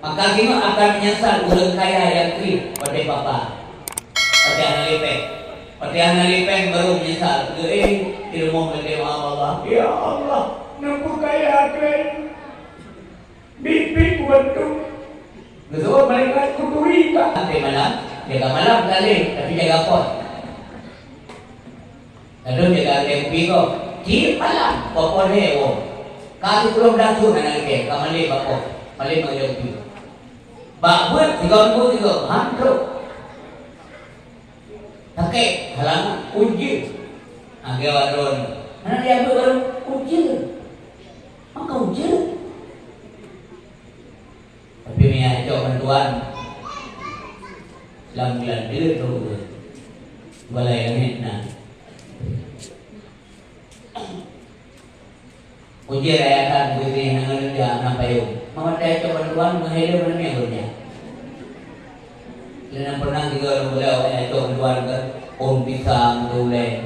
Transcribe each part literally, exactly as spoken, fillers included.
Maka singoh akan meunyeusal ureuëng kaya nyang kriet watée papa, watée hana lipéng. Watée hana lipéng baru meunyeusal, "Eh, di rumoh lagée meu'ah Allah. Ya Allah, neupeu kaya keu lôn." Biet-biet kubantu. Geuseuôt malaikat kuturi ka. Sampai malam, jaga malam tak lé, tapi jaga phon. Lalu jaga lé kupi ko. Tiep malam, phon lé woe. Ka sikureueng blah thon hana lé, ka malé bak phon. Malé bak kupi. Bak buet sigoe minggu sigoe, han trok. Sakét, halangan, ujeuen. Lagée awak droeneuh. Hana jiambil baru ujeuen. Maka ujeuen. Tapi meunyo cok bantuan, lam bulan dua tu, balai langét na. Ujeuen ayatan beuti nyang ngeureuja na payong. Mama teucok bantuan, meuhileueng namiet geuh nyan. Lé na pernah juga ureuëng beulau, eh, cok bantuan ke, pom pisang, gulai,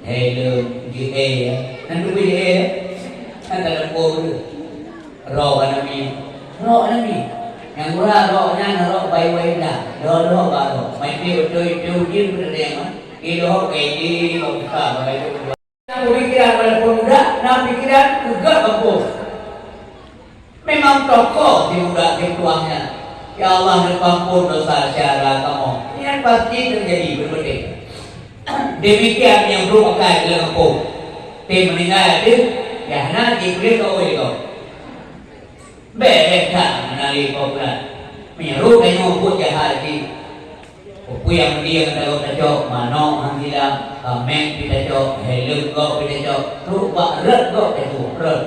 heleueng, jih-e, ya. Nan tu jih-e, ya. Kan tak ada pom tu. Roh namiet. Roh namiet. Nyang gura roh nyan roh bayi wai dah. Roh-roh baroh. Mai pi utoi-utoi ujeuen peureudeng, ah. Iloh kaji bangsa bagai tu. Nyang pemikiran walaupun muda, na pikiran juga bagus. Memang tokoh si muda si tuangnya. Ya Allah, neupampun dosa syara kamoe. Nyan pasti terjadi betul. Demikian nyang brok akai dalam kampung. Tem meninggai tu, ya hana diberi kau oleh kau. Bèk that meunari po bulan. Meunyoe tanyoe buet jahat jih, peue nyang meudeh tacok-tacok, manok han silam, kaméng pih tacok, heleueng gob pih tacok, trok bak rot gob tacok, rot.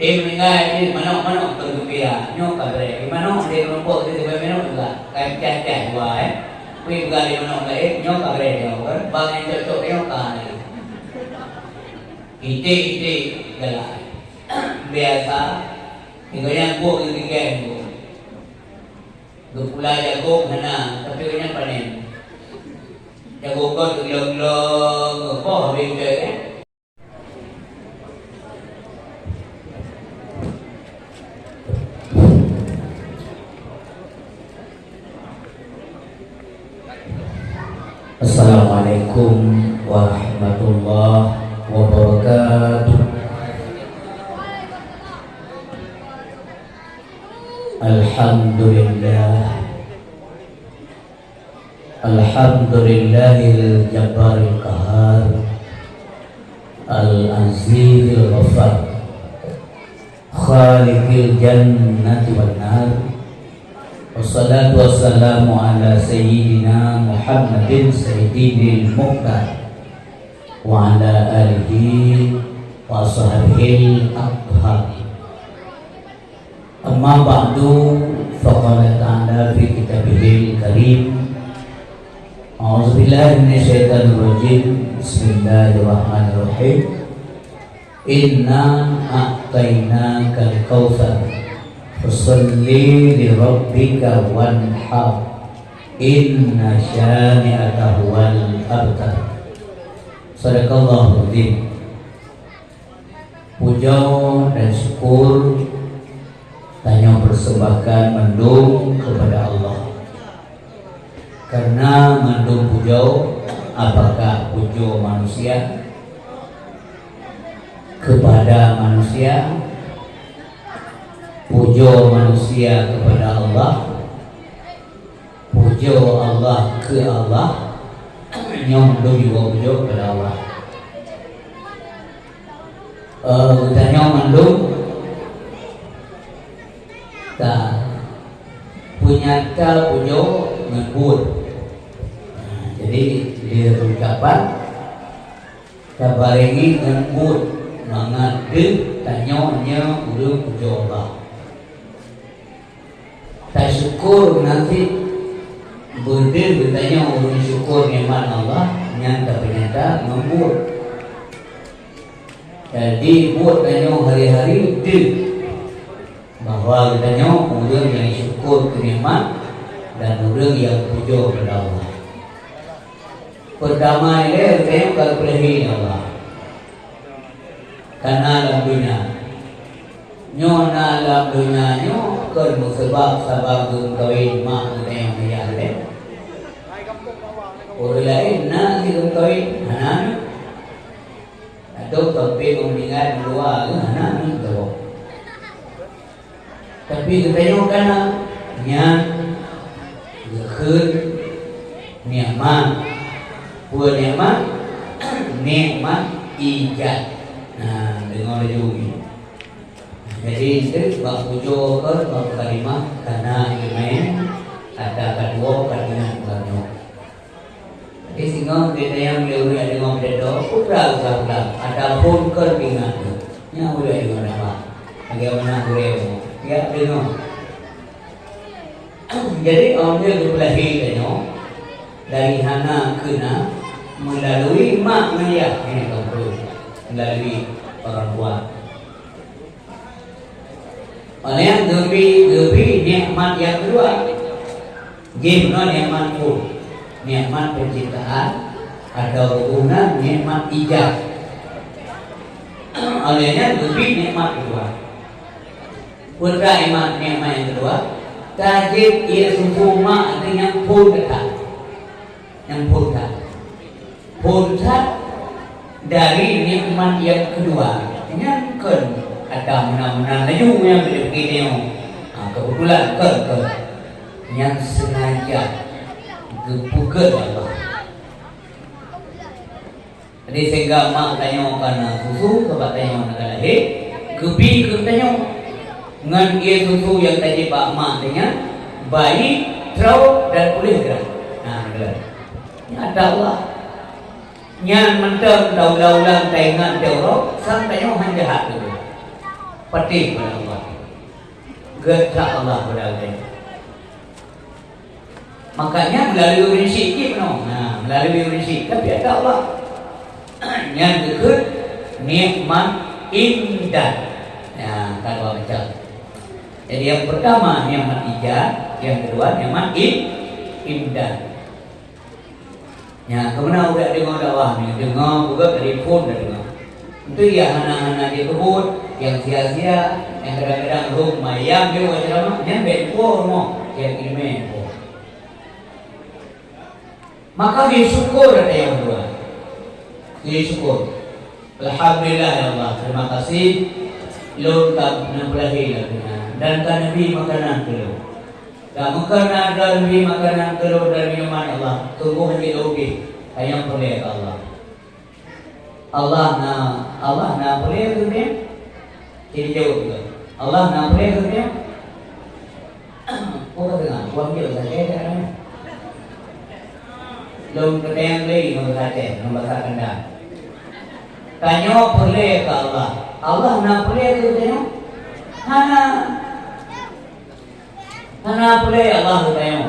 Tem meuninggai jih manok-manok teugeumbira, nyoe ka brek. Di manok di kelompok di tiba manok juga, kai pecah-pecah dua, eh. Kui peugah di manok laén, nyoe ka brek nyoe, kan? Bang nyang cocok nyoe ka lagèe. Iték-iték galak. Biasa, gobnyan buet geutinggai buet. Geupula jagong hana, tapi gobnyan panen. Jagong kon geulong-long, boh habéh geutinggai, kan? Assalamualaikum warahmatullahi wabarakatuh. Alhamdulillah. Alhamdulillahil jabbaril qahar, al-azizil ghaffar, khaliqil jannati wan nar. Wassalatu wassalamu ala sayyidina Muhammadin sayyidil muqtar, wa ala alihi wa sahbihil athhar. Amma ba'du, faqala ta'ala fi kitabihil karim, a'udzubillahi minasyaitonirrajim. Bismillahirrahmanirrahim. Inna a'tainakal kautsar. Fashalli li rabbika wanhar. Inna syani'aka huwal abtar. Sadaqallahul azim. Puja dan syukur tanyoe persembahkan mandum kepada Allah. Karena mandum puja, apakah puja manusia kepada manusia, puja manusia kepada Allah, puja Allah ke Allah, nyoe mandum juga puja kepada Allah. Eh, geutanyoe mandum ta peunyata pujoe ngon buet. Jadi, di ucapan tabarengi ngon buet mangat deuh tanyoe nyoe ureuëng pujoe Allah. Tasyukur nanti beudeuh geutanyoe ureuëng syukur nikmat Allah nyang tapeunyata ngon buet. Jadi buet tanyoe hari-hari deuh bahwa geutanyoe ureuëng nyang syukur keu nikmat dan ureuëng nyang pujoe keu Allah. Peurdamai lé geutanyoe ka geupeulahé Allah. Kana lam donya. Nyoe na lam donya nyoe kon meuseubab sabab geumeukawen mak geutanyoe ayah lé. Ureueng laén na geumeukawen hana aneuk. Atau sampai meuninggai meuluwa geuh hana aneuk saboh. Tapi geutanyoe kana nyan geukheun nikmat. Peue nikmat? Nikmat ijad. Nah, deungoe laju nyoe. Jadi, eunteuk bak pujoe kon bak kalimah kana ileumèe ata ka tuwoe ka ingat bak nyoe. Jadi, singoh geutanyoe lé ureueng deungoe meudeungoe, peue usah ulang, ata phon kon ingat tu. Nyang ureueng deungoe nama. Bagaimana ureueng mu? Ya, deungoe. Jadi, awaknyan geupeulahé tanyoe dari hana keu na meulalui mak ngon yah, eh, melalui orang tua. Awaknyan geubri, geubri nikmat nyang keudua. Jih meunan nikmat phon, nikmat penciptaan, atau guna nikmat ijad. Awaknyan geubri nikmat keudua. Peue nikmat, nikmat nyang keudua? Tajép ié susu mak teuh nyang phon that. Nyang phon that. Phon that dari nikmat nyang keudua. Nyan kon ata meunan-meunan laju nyang geupike nyoe. Ha, keubeutulan kon, kon. Nyang sengaja geupeugét Allah. Jadi, sehingga mak tanyoe kana susu, sabab tanyoe na ka lahé, geubi keu tanyoe. Ngon ié susu nyang tajép bak mak tanyoe, bayi, troe, dan puléh geuh. Nah, geuh. Nyan ata Allah. Nyan mantong taulang-ulang taingat teuh uroe, sang tanyoe han jahat lagèe. Patéh bak Allah. Geuh that Allah bak Allah. Makanya melalui ureueng syik cit meunoe. Nah, melalui ureueng syik. Tapi ata Allah. Nyan geukheun nikmat imdad. Nah, ka dua macam. Jadi, yang pertama nikmat ijad, yang kedua nikmat im-, imdad. Nyan, keumeuna udah deungoe dakwah nyoe, deungoe, buka dari phon dah deungoe. Enteuk nyang hana-hana jikeubut, nyang sia-sia, nyang kadang-kadang rhom mayang jeuet ceramah, nyan bèk tuwoe rumoh, nyang ileumèe tuwoe. Maka bri syukur ata nyang dua. Bri syukur. Alhamdulillah ya Allah, terima kasih. Lôn ka neupeulahé lagèe nyan dan ka neubi makanan keu lôn. Ka meukeuna neubi makanan keu lôn dan minuman ya Allah. Sungguh hana lôn ubé, hanya peureulèe keu Allah. Allah na, Allah na peureulèe keu geutanyoe? Jadi jaweueb juga. Allah na peureulèe keu geutanyoe? Peue ka teungoh? Buang jeuet sagai dah. Lôn peutanyong lé ngon bahasa Aceh, ngon bahasa Kandang. Tanyoe peureulèe keu Allah. Allah na peureulèe keu geutanyoe? Hana. Hana peureulèe Allah geutanyoe.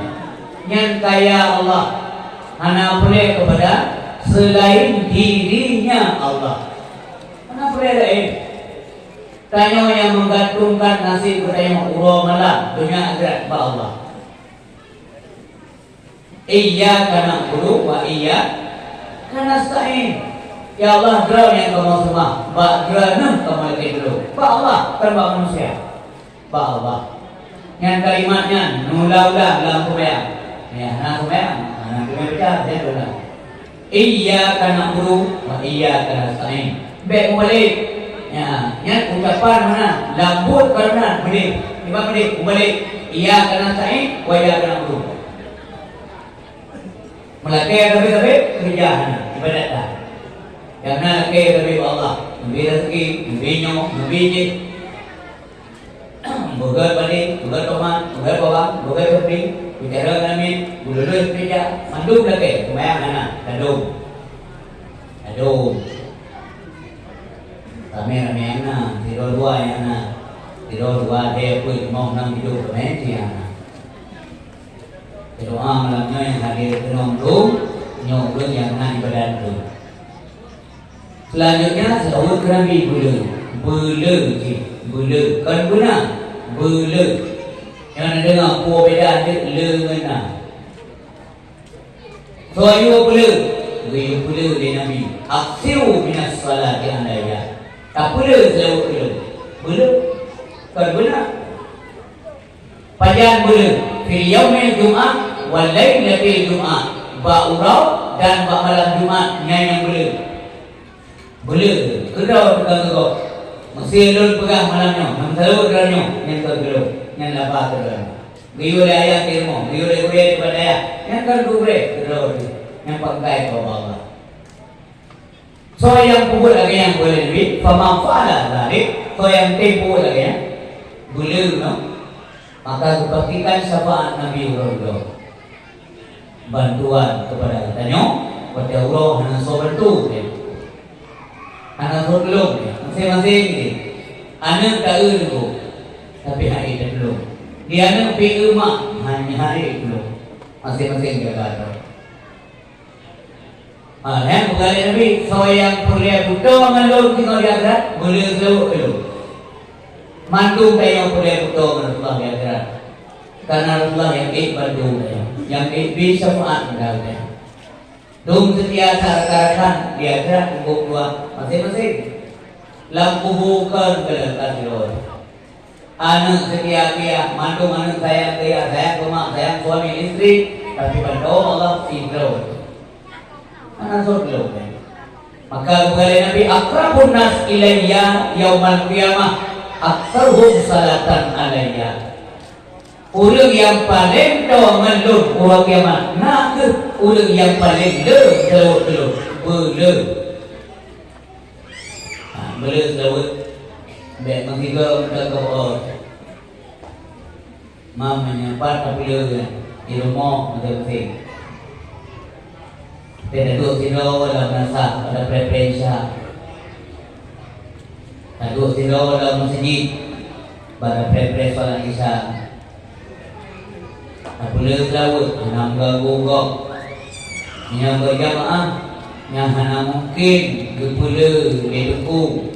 Nyan kaya Allah. Hana peureulèe keupada seulaén diri-Nya Allah. Hana peureulèe laén. Tanyoe nyang meugantungkan naseb geutanyoe uroe malam donya akhirat bak Allah. Iyyaka na'budu wa iyyaka nasta'in. Ya Allah, Droeneuh nyang kamoe seumah, bak Droeneuh kamoe lakèe tulông. Bak Allah, kon bak manusia. Bak Allah. Nyan kalimat nyan neuulang-ulang lam seumayang. Ya, na seumayang, na teumé baca, ya, ulang. Iyyaka na'budu wa iyyaka nasta'in. Bèk meubalek. Ya, nyan ucapan mana? Lambôt karena meudeh. Iban meudeh, meubalek. Iyyaka nasta'in wa iyyaka na'budu. Meulakèe sabé-sabé keureuja hana, ibadat that. Nyang na lakèe sabé bak Allah, neubri raseuki, neubri nyoe, neubri jih. Beugèt baleng, beugèt tomat, beugèt bawang, beugèt keuprieng, beujaroe lam miet, beululus keureuja, mandum lakèe, seumayang hana, ladôm. Ladôm. Ramè-ramè hana, sidroe dua nyang hana. Sidroe dua, lhèe, peuet, limong, nam, tujoh, ramè cit nyang hana. Meudoa malam nyoe nyang hadir keunoe mandum, nyoe ureueng nyang na ibadat mandum. Seulanjutnya, seulaweuet keu Nabi, beuleu. Beuleu cit, beuleu. Kon beuna, beuleu. Nyang na deungoe, peue beda antara le ngon na? Soe yue peuleu? Geuyue peuleu lé Nabi. Aksiru minas salati alayya. Tapeuleu seulaweuet keu lôn. Beuleu. Kon beuna. Pajan beuleu? Fil yaumil jum'ah wa lailatil jum'ah. Bak uroe dan bak malam Jumat nyan nyang beuleu. Beuleu, keudroe teuka keu gob. Meusé lôn peugah malam nyoe, nyang seuôt droe nyoe, nyan keu droe, nyan laba keu droe. Geuyue lé ayah di rumoh, geuyue lé gurée di bak dayah, nyan keu gurée keu droe, nyan pangkai keu Allah. Soe nyang peubuet lagée nyan, kheun Nabi, "Faman fa'ala dzalik," soe nyang tem peubuet lagée nyan, beuleu nyoe, maka geupastikan syafaat Nabi uroe-uroe. Bantuan keupada geutanyoe, watée uroe hana soe bantu teuh. Hana soe tulông teuh. Maséng-maséng jih. Aneuk ta-eu teungku, tapi han ék tatulông. Di aneuk pi eu mak, han, han ék tulông. Maséng-maséng jaga droe. Ha, nyan peugah lé Nabi, "Soe nyang peureulée beutoe ngon lôn singoh di akhirat, beuleu seulaweuet keu lôn." Mandum tanyoe peureulée beutoe ngon Rasulullah di akhirat. Karena Rasulullah nyang ék bantu tanyoe, nyang ék bri syafaat keupada tanyoe. Dum seutia sa rakan-rakan di akhirat, mubuet dua maséng-maséng. Lam kubu kon keuneuk ka sidroe. Aneuk seutia keu yah, mandum aneuk sayang keu yah, sayang keu mak, sayang suami istri, tapi ban Allah sidroe. Hana soe tulông. Maka geupeugah lé Nabi, "Aqrabun nas ilayya yaumal qiyamah aktsaruhum salatan alayya." Ureuëng nyang paleng toe ngon lôn uroe kiamat na kheueh ureuëng nyang paleng le seulaweuet keu lôn. Beuleu. Ha, beuleu seulaweuet. Bék meusigoe meuteugah oh. Mam meunyoe pat tapeuleu di rumoh maséng-maséng. Teuduek sidroe lam meunasah pada pré-pré Isya. Taduek sidroe lam meuseujid pada pré-pré salat Isya. Tapeuleu seulaweuet hana meuganggu gob. Meunyoe beujamaah, nyan hana mungken geupeuleu lé teungku.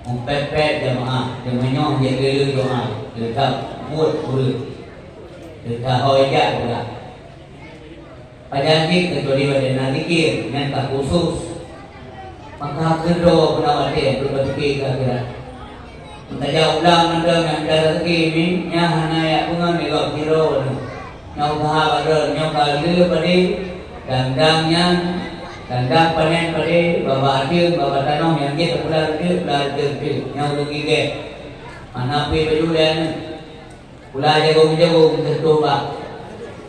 Meupék-pék jamaah, teuma nyoe jeuet lé doa, teutab buet ureuëng. Teutab ho jak ulah. Pajan jih kecuali watée na zikir, nyan ka khusus. Maka keudroe beuna watée untuk beupike keu akhirat. Meutajak ulang mantong nyang dak rezeki mi, nyan hana jak peungon lé gob sidroe. Nyoe usaha bak droe, nyoe ka lheueh padé, dang-dang nyan, dang-dang panen padé, babah ateueng, babah tanoh nyang jeuet tapula reuteuek, pula reuteuek-reuteuek, nyoe ureuëng gigée. Hana pih baju lé aneuk. Pula jagong-jagong teutoh bak.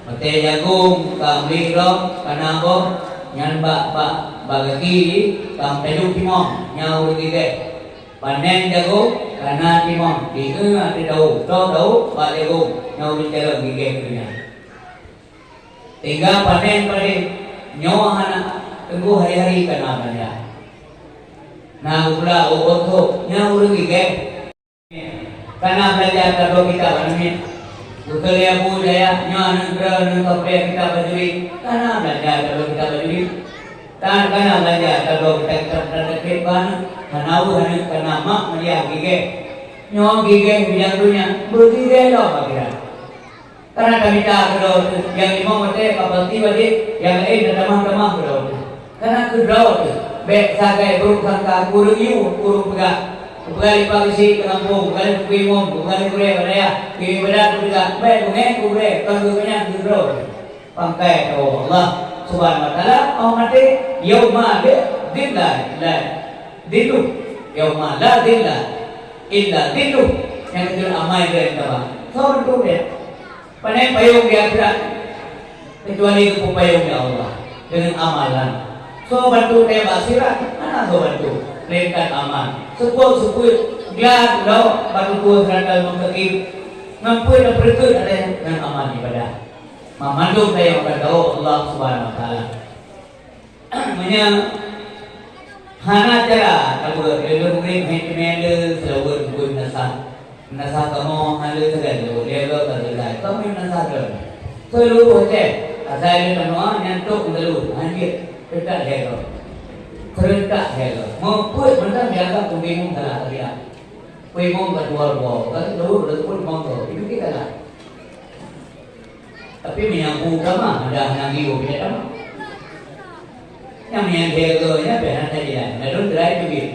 Watée jagong ka meuliek droe, kana boh, nyan bak, bak, bak gaki jih ka meutajok timong, nyan ureuëng gigée. Panen jagong kana timong, di eu ateueh daun, troh daun bak jagong, nyan ureuëng calon gigée keu nyan. Tinggai panen padé, nyoe hana teungku hari-hari kana beulanja. Na geupula u-, uthôk, nyan ureuëng gigée. Kana beulanja tabloe kitab aneuk miet. Geukheun lé Abu Jaya, nyoe aneuk droe, aneuk kapreh kitab bajuri. Kana beulanja tabloe kitab bajuri. Tan kana beulanja tabloe kitab-kitab teukeut ban, hana weueh aneuk kana mak meuriah gigée. Nyoe gigée bidang donya, beugigée lom akhirat. Kana tamita keudroe teuh, nyang limong watée ka pasti wajéb, nyang laén tatamah-tamah keudroe teuh. Kana keudroe teuh, bék sagai brok sangka keu ureuëng yue, keu ureuëng peugah. Peugah lé pak geuchik keu gampông, peugah lé teungku imum, peugah lé gurée bak dayah, keu iébadat keu teuga, bék beungéh keu gurée, kon geukeunyan keudroe teuh. Pangkai teuh Allah Subhanahu wa Taala, oh maté, yauma la dhilla illa dhilluh, yauma la dhilla illa dhilluh, nyang keuneuk amai lé taba. Soe bantu teuh? Pane payong di akhirat, kecuali geupeupayong lé Allah deungon amalan. Soe bantu teuh bak sirat? Hana soe bantu, melainkan amal. Seupôt-seupôt gleh uroe bak tutoe siratal mustaqim, ngon peue tapeureukeut até ngon amal ibadah. Mamandum tayong ka tao Allah Subhanahu wa Taala. Meunyoe hana cara tabeuet, lé lôn murit hai teumé le seulaweuet bukon meunasah. Meunasah kamoe hana le sagai lôn, lé lôn ka sagai. Kamoe meunasah lôn. Seuluruh Aceh, asai lé tanoh nyan tok meulalu, hanjeuet, teutak lhée gob. Serentak lhée gob. Meupeuet mantong dianggap peubingung salah tabiat. Peubingung ka dua rugoe, ka seuluruh lôn pun monggo, itu kita lah. Tapi meunyoe bu tamah, ada hana giu bida tamah. Nyang meunyoe lhée goe nyan pih hana jilan, lalu gerai tu gét.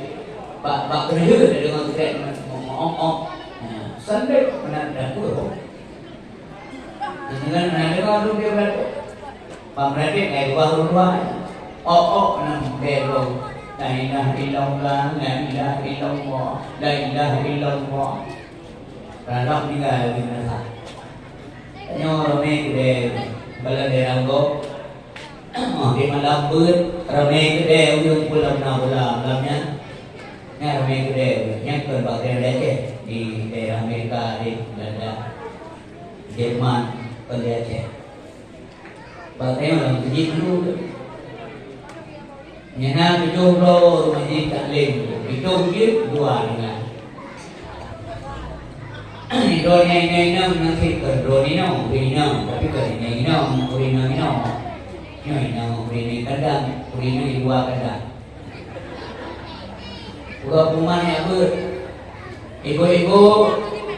Bak, bak keureuheuen deungon krek meuong-ong. Nah, Sandek meunan dapur. Dengan meunan deungoe ureueng dia beulatôh. Pameuradek ngai dua ureueng dua. Oh, oh, meunan bèk lom. La ilaha illallah, la ilaha illallah, la ilaha illallah. Kadang-kadang meninggai di madrasah. Tanyoe ramé keudè bala daerah gob. Oh, di malam beuet, ramé keudè ureueng pulang na bola malam nyan. Nyan ramé keudè ureueng. Nyan kon bak daerah Aceh, di daerah Amerika, di Belanda, Jerman, kon di Aceh. Bak tanyoe lam keujeuet dulu. Nyan na tujoh droe ureueng majelis taklim, pitung jeuet dua ringan. Droe nyang inong-inong nyan sit kon droe inong, ureueng inong, tapi kon inong-inong, ureueng inong-inong. Nyoe inong, ureueng inong kandang, ureueng inong di luwa kandang. Uroe pengumuman nyan beuet. Ibu-ibu,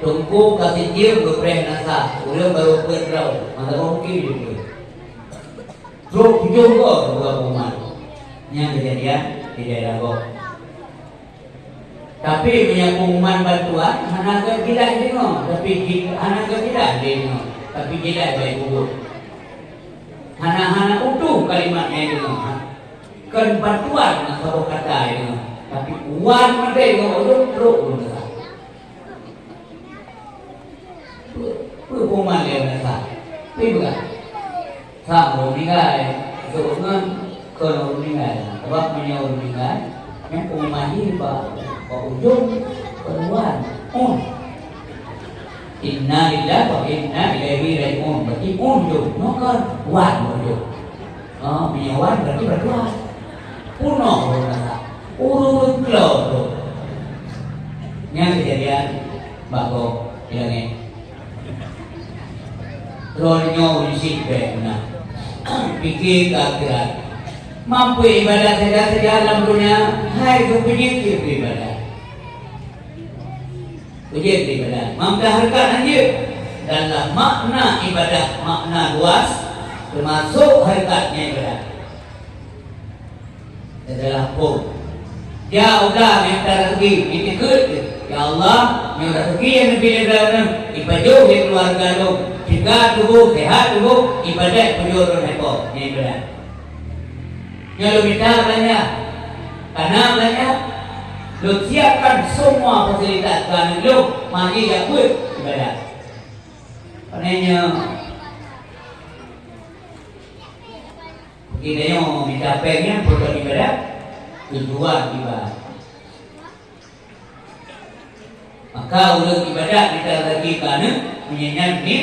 teungku ka sijeuem geupreh nasa, ureueng barô peuet droe, masa mungkin ibu. Trok tujoh goe uroe pengumuman. Nyan keujadian di daerah gob. Tapi meunyoe pengumuman bantuan, hana geujeulaih deungoe, tapi ji-, hana geujeulaih deungoe, tapi jeulaih bak ibu. Hana, hana utuh kalimat nyang deungoe. Kon bantuan ngon saboh kata deungoe, tapi wan meudeh ngon ulôn trok ulôn rasa. Peue, peue pengumuman lé ureueng sa? Peue peugah? Sa ureueng meninggai, sôk ngon kon ureueng meninggai. Sabab meunyoe ureueng meninggai, nyan pengumuman jih bak, bak ujong, keuluan, un. Inna lillahi wa inna ilaihi raji'un. Berarti un jong, nyoe kan wan ujong. Ah, meunyoe wan berarti berdoa. Punoh ureueng rasa. Ureueng keulok tu. Nyan keujadian bak gob di langét. Droeneuh nyoe isi bèk na. Pike keu akhirat. Mampu ibadat saja-saja lam dunia, hai geupeujeuet keu ibadat. Ujian ibadah. Meunyoe hareukat hanjeuet, dalam makna ibadah, makna luas, teumasok hareukat nyan ibadah. Adalah phôn. Ya Allah, minta rezeki, minta keu, ya Allah, nyoe rezeki nyang neubri lé droeneuh, ipajoh lé keuluwarga lôn, cegah tuboh, sehat tuboh, ibadat pajoh droeneuh po, nyan ibadat. Nyoe lôn mita beulanja. Kana beulanja, lôn siapkan semua fasilitas keu aneuk lôn, mari jak beuet ibadat. Pane nyoe, kita nyoe mita péng nyan bukan ibadat, tujuan ibadat. Maka ureueng ibadat mita rezeki keu aneuk, meunyoe nyan ni,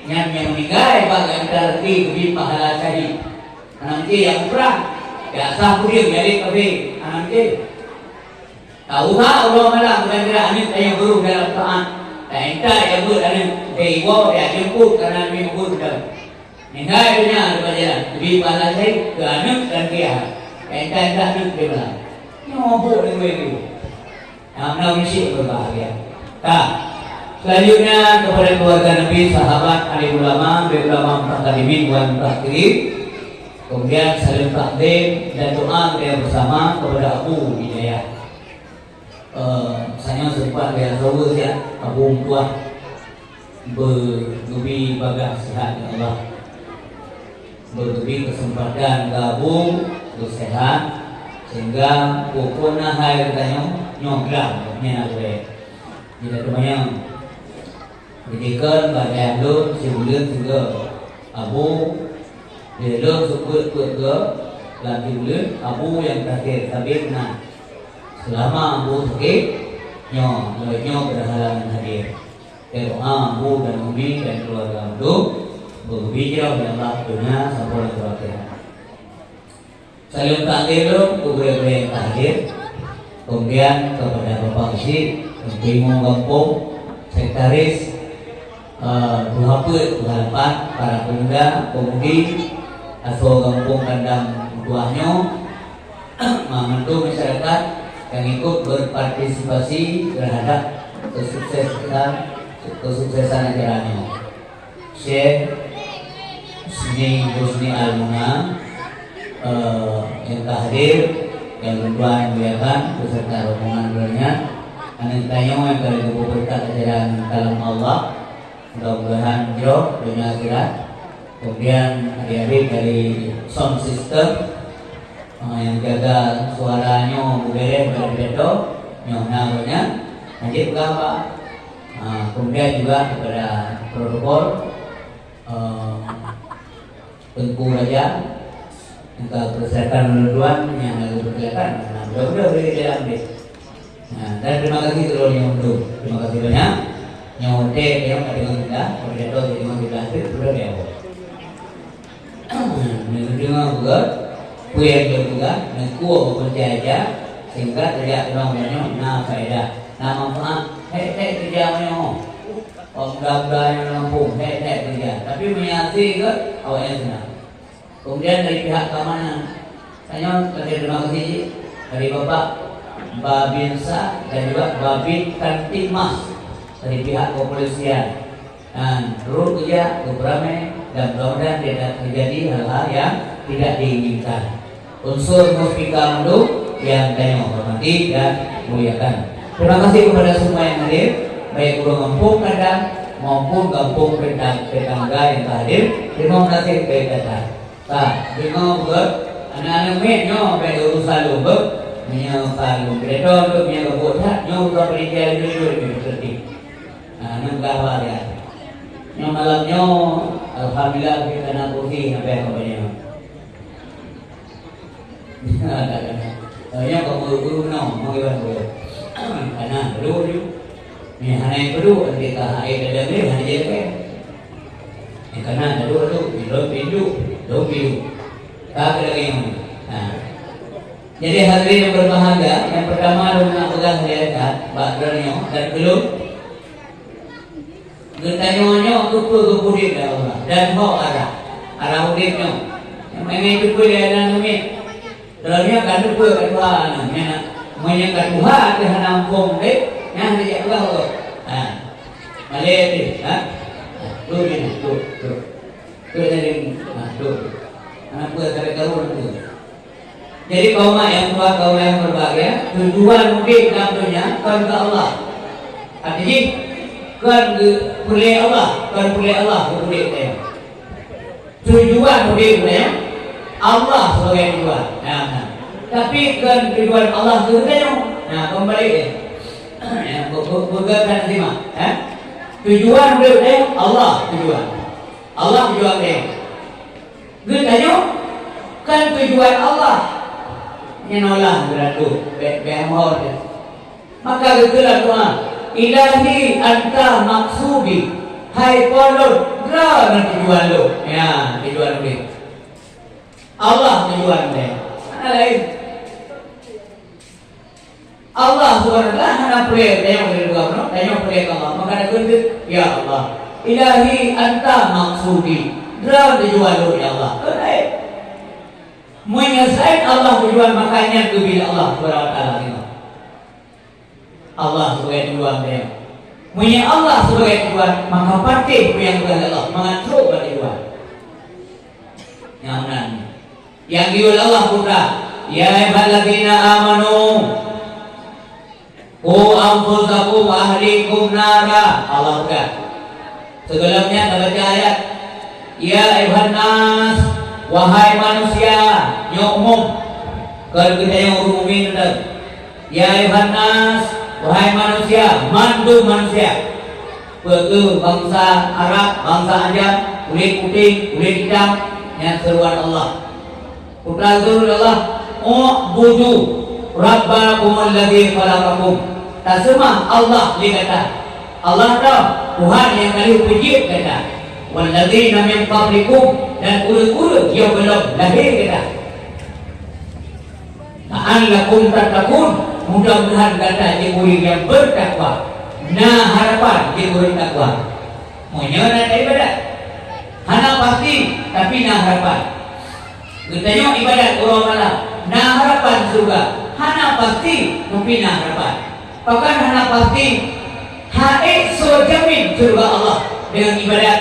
nyan nyang meuninggai bak gata mita rezeki geubri pahala syahid. Aneuk miet nyang umrah, jak sah kudieng, jak lé kafé, aneuk miet. Tausah uroe malam geutanyoe aneuk tanyoe geuruh dalam taát. Taintat jak beuet aneuk, taiwoe jak jeumput kareuna aneuk miet ubit mantong. Ninggai donya di jalan, geubri pahala syahid keu aneuk dan keu yah. Taintat-intat aneuk di malam. Nyoe buet deungon ibu. Nah, meunan syik berbahagia. Ka. Selanjutnya kepada keluarga Nabi, sahabat, alim ulama, ulama mutaqaddimin wal mutaakhirin. Kemudian salam takzim dan doa kita bersama kepada Abu Hidayah. Eh, saya sempat biasa ya, Abu Meutuah. Beu-, geubri bagaih sihat lé Allah. Beu-, geubri keuseumpatan gabong, beusehat, sehingga peue-peue na hai geutanyoe nyoe gram nyan na gurée. Jadi teumanyong, jidikon bak ayah lôn sibuleuen sigoe. Abu, lé lôn seubuet peuet goe lam sibuleuen, Abu nyang terakhir sabit na. Selama Abu sakét, nyoe, nyoe, nyoe berhalangan hadir. Doa Abu dan Umi dan keluarga Abu, beugeubri jroh lé Allah donya sampoe lam akhirat. Salam takzim lom keu gurée-gurée nyang ka hadir. Kemudian kepada Bapak Geuchik, Teungku Imum Gampông, Sekretaris, eh, tuha peuet, tuha lapan, para pemuda, pemudi, asoe gampông Kandang Meutuah nyoe, mandum masyarakat nyang ikut berpartisipasi terhadap kesuksesan, kesuksesan acara nyoe. Syekh Husni, Husni Al-Muna, eh, nyang ka hadir, nyang lôn tuan muliakan, beserta rombongan droeneuh nyan. Aneuk tanyoe nyang ka lheueh geupeurintah ajaran kalam Allah, mudah-mudahan jroh donya akhirat. Kemudian adik-adik dari sound system, ah, nyang jaga suara nyoe beubeureh bak pidato nyoe na gobnyan, hanjeuet peugah haba. Ah, kemudian juga kepada protokol, eh, Teungku Raja, nyang ka persilakan ulôn tuan nyang lagèe persilakan. Nah, mudah-mudahan boleh diambil. Nah, dan terima kasih kepada Nyonya Undung. Terima kasih banyak. Nyonya Undung, nyonya ka deungoe kita, pada jatuh jadi memang kita hadir, sudah dia. Nyonya Undung juga, peue nyang dia peugah, nyonya Undung maupun Raja, sehingga kerja tolong nyonya na faedah, na manfaat, hek-hek kerja nyonya. Pemuda-pemuda nyang gampông, hek-hek keureuja. Tapi meunyo hase gét, awaknyan seunang. Keumudian dari pihak keamanan, tanyoe terima kasih dari Bapak Babinsa dan juga Babin Kamtibmas dari pihak kepolisian. Dan turut keureuja, beupeuramé, dan mudah-mudahan tidak terjadi hal-hal yang tidak diinginkan. Unsur muspika mandum nyang tanyoe hormati dan muliakan. Terima kasih kepada semua yang hadir, baik ureueng gampông Kandang maupun gampông tetang-, tetangga yang ka hadir. Terima kasih baik datang. Ka, deungoe beugét, aneuk-aneuk miet nyoe bèk geurusa lôn beuh, meunyoe ka lôn pidato lôn, meunyoe ka buet that, nyoe uroe panitia jujur, jujur, seperti. Nah, nyoe gawat ya. Nyoe malam nyoe, alhamdulillah, kita na kursi, na payah kampanye. Nyoe ka guru-guru meunoe, meugiban guru. Kana guru tu. Ni hana yang perlu, nanti ka hai dalam ni, hana jadi kan. Ni kana dulu tu, pindu, pindu, dong pindu. Ka ke lagi yang ni. Ha. Jadi hadirin yang berbahagia, yang pertama lôn nak peugah lé that, bak droeneuh dan belum. Geutanyoe nyoe keupeue geupeuudép lé Allah dan ho arah, arah udép nyoe. Nyang meunan teupeue lé aneuk miet. Droeneuh ka teupeue ka tuha aneuk miet. Meunyoe ka tuha teuh hana muphom udép, nyan hana jak peugah Allah. Ha. Malèe teuh, ha? Duek nyan, duek, duek. Duek nyan, ha, duek. Hana peue, sabe karu hana peue. Jadi, kaum mak nyang tuha, kaum yang berbahagia, tujuan udép lam donya kon keu Allah. Arti jih, kon keu peureulèe Allah, kon peureulèe Allah keu udép geutanyoe. Tujuan udép geutanyoe, Allah sebagai tujuan. Nah, nah. Tapi kon tujuan Allah keu geutanyoe. Nah, kembali, eh. Ya, bu-, bu-, bukan kan terima, eh? Tujuan udép geutanyoe, Allah tujuan. Allah tujuan geutanyoe. Geutanyoe kan tujuan Allah. Nyan Allah geuradu, bèk, bèk mohon. Maka geupeugah doa, "Ilahi anta maqsudi." Hai Po lôn, droeneuh tujuan lôn. Ya, tujuan lôn. Allah tujuan lôn. Hana laén. Allah subhanahu wa taala hana peureulèe tanyoe lé dua bunoe, tanyoe peureulèe keu Allah. Maka na keuneuk, "Ya Allah, ilahi anta maqsudi." Droe tujuan lôn, ya Allah. Keuneuk. Meunyoe selain Allah tujuan, maka nyan geubri Allah subhanahu wa taala. Allah sebagai tujuan dia. Meunyoe Allah sebagai tujuan, maka patéh peue nyang peugah lé Allah, mangat trok bak tujuan. Nyang meunan. Nyang geuyue lé Allah peugah, "Ya ayyuhallazina amanu, qu anfusakum wa ahlikum nara." Allah peugah. Sigohlom nyan tabaca ayat, "Ya ayuhan nas, wahai manusia," nyoe umum. Kon geutanyoe ureueng mukmin teuntèe. "Ya ayuhan nas, wahai manusia," mandum manusia. Peue keuh bansa Arab, bansa Ajam, kulét putéh, kulét itam, nyan seuruan Allah. Peue geukheun lé Allah, "U'budu rabbakumul ladzi khalaqakum." Taseumah Allah lé gata. Allah droe, Tuhan nyang ka lheueh peujeuet gata. "Walladzina min qablikum," dan ureueng-ureueng nyang gohlom lahé gata. "La'allakum tattaqun," mudah-mudahan gata jeuet ureueng nyang beutakwa. Na harapan jeuet ureueng takwa. Meunyoe na ibadat, hana pasti, tapi na harapan. Geutanyoe ibadat uroe malam, na harapan syeuruga, hana pasti, tapi na harapan. Pakon hana pasti? Hana soe jamin syeuruga Allah deungon ibadat,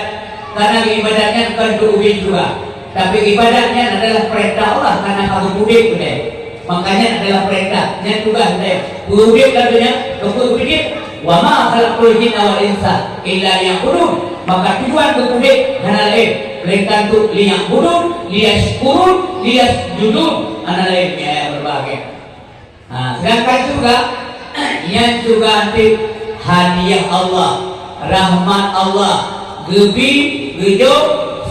karena ibadat nyan kon keu ubé syeuruga. Tapi ibadat nyan adalah peurintah Allah, karena ka geupeuudép geutanyoe. Makanya adalah perintah, nyan tugaih geutanyoe. Peuudép lam donya, keu peue geupeuudép? "Wa ma khalaqtul jinna wal insa illa liya'budun." Maka tujuan keu peuudép hana laén, melainkan untuk liya'budun, liyasykurun, liyasjudun. Hana laén, ya, ya, berbahagia. Ha, sedangkan syurga, nyan syurga anti hadiah Allah, rahmat Allah, geubi, geujok,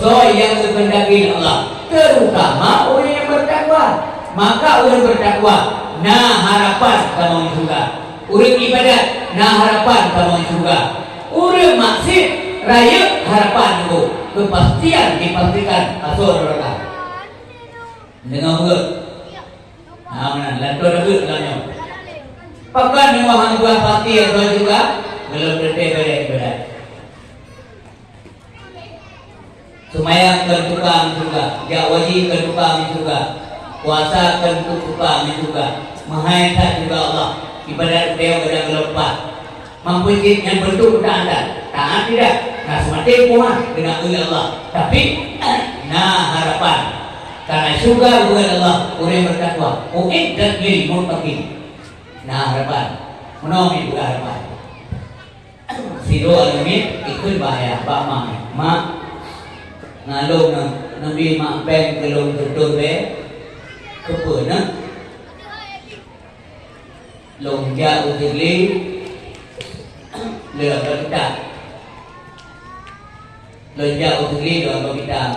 soe nyang geukeundaki lé Allah, terutama ureuëng nyang bertakwa. Maka ureuëng bertakwa na harapan tamong syurga. Ureuëng ibadat na harapan tamong syurga. Ureuëng maksiet rayeuk harapan nunggu kepastian dipastikan asoe neraka. Deungoe beuet. Ha, meunan, lantua deubeut lam nyoe. Pakon nyoe hana buah pasti atau juga belum teuntèe bèrèh ibadat. Seumayang keu tukang syurga, jak haji keu tukang syurga, puasa keu tukang syurga, meuhai that syurga Allah, ibadat udeb bajang geulompat. Mampu cit nyan bentuk ketaatan. Taat tidak? Nah, seumaté puhan keuneuk Allah. Tapi na harapan. Karena syurga bukan Allah, ureuëng bertakwa. Uiddat lil muttaqin. Na harapan. Meunoe meupeugah harapan. Sidroe aneuk miet ikheun bak ayah, bak mak, "Mak, na lôn na, neubi mak péng keu lôn seutôt bèe." "Keupeue na?" "Lôn jak u Sigli lé abang kitab. Lôn jak u Sigli lé abang kitab.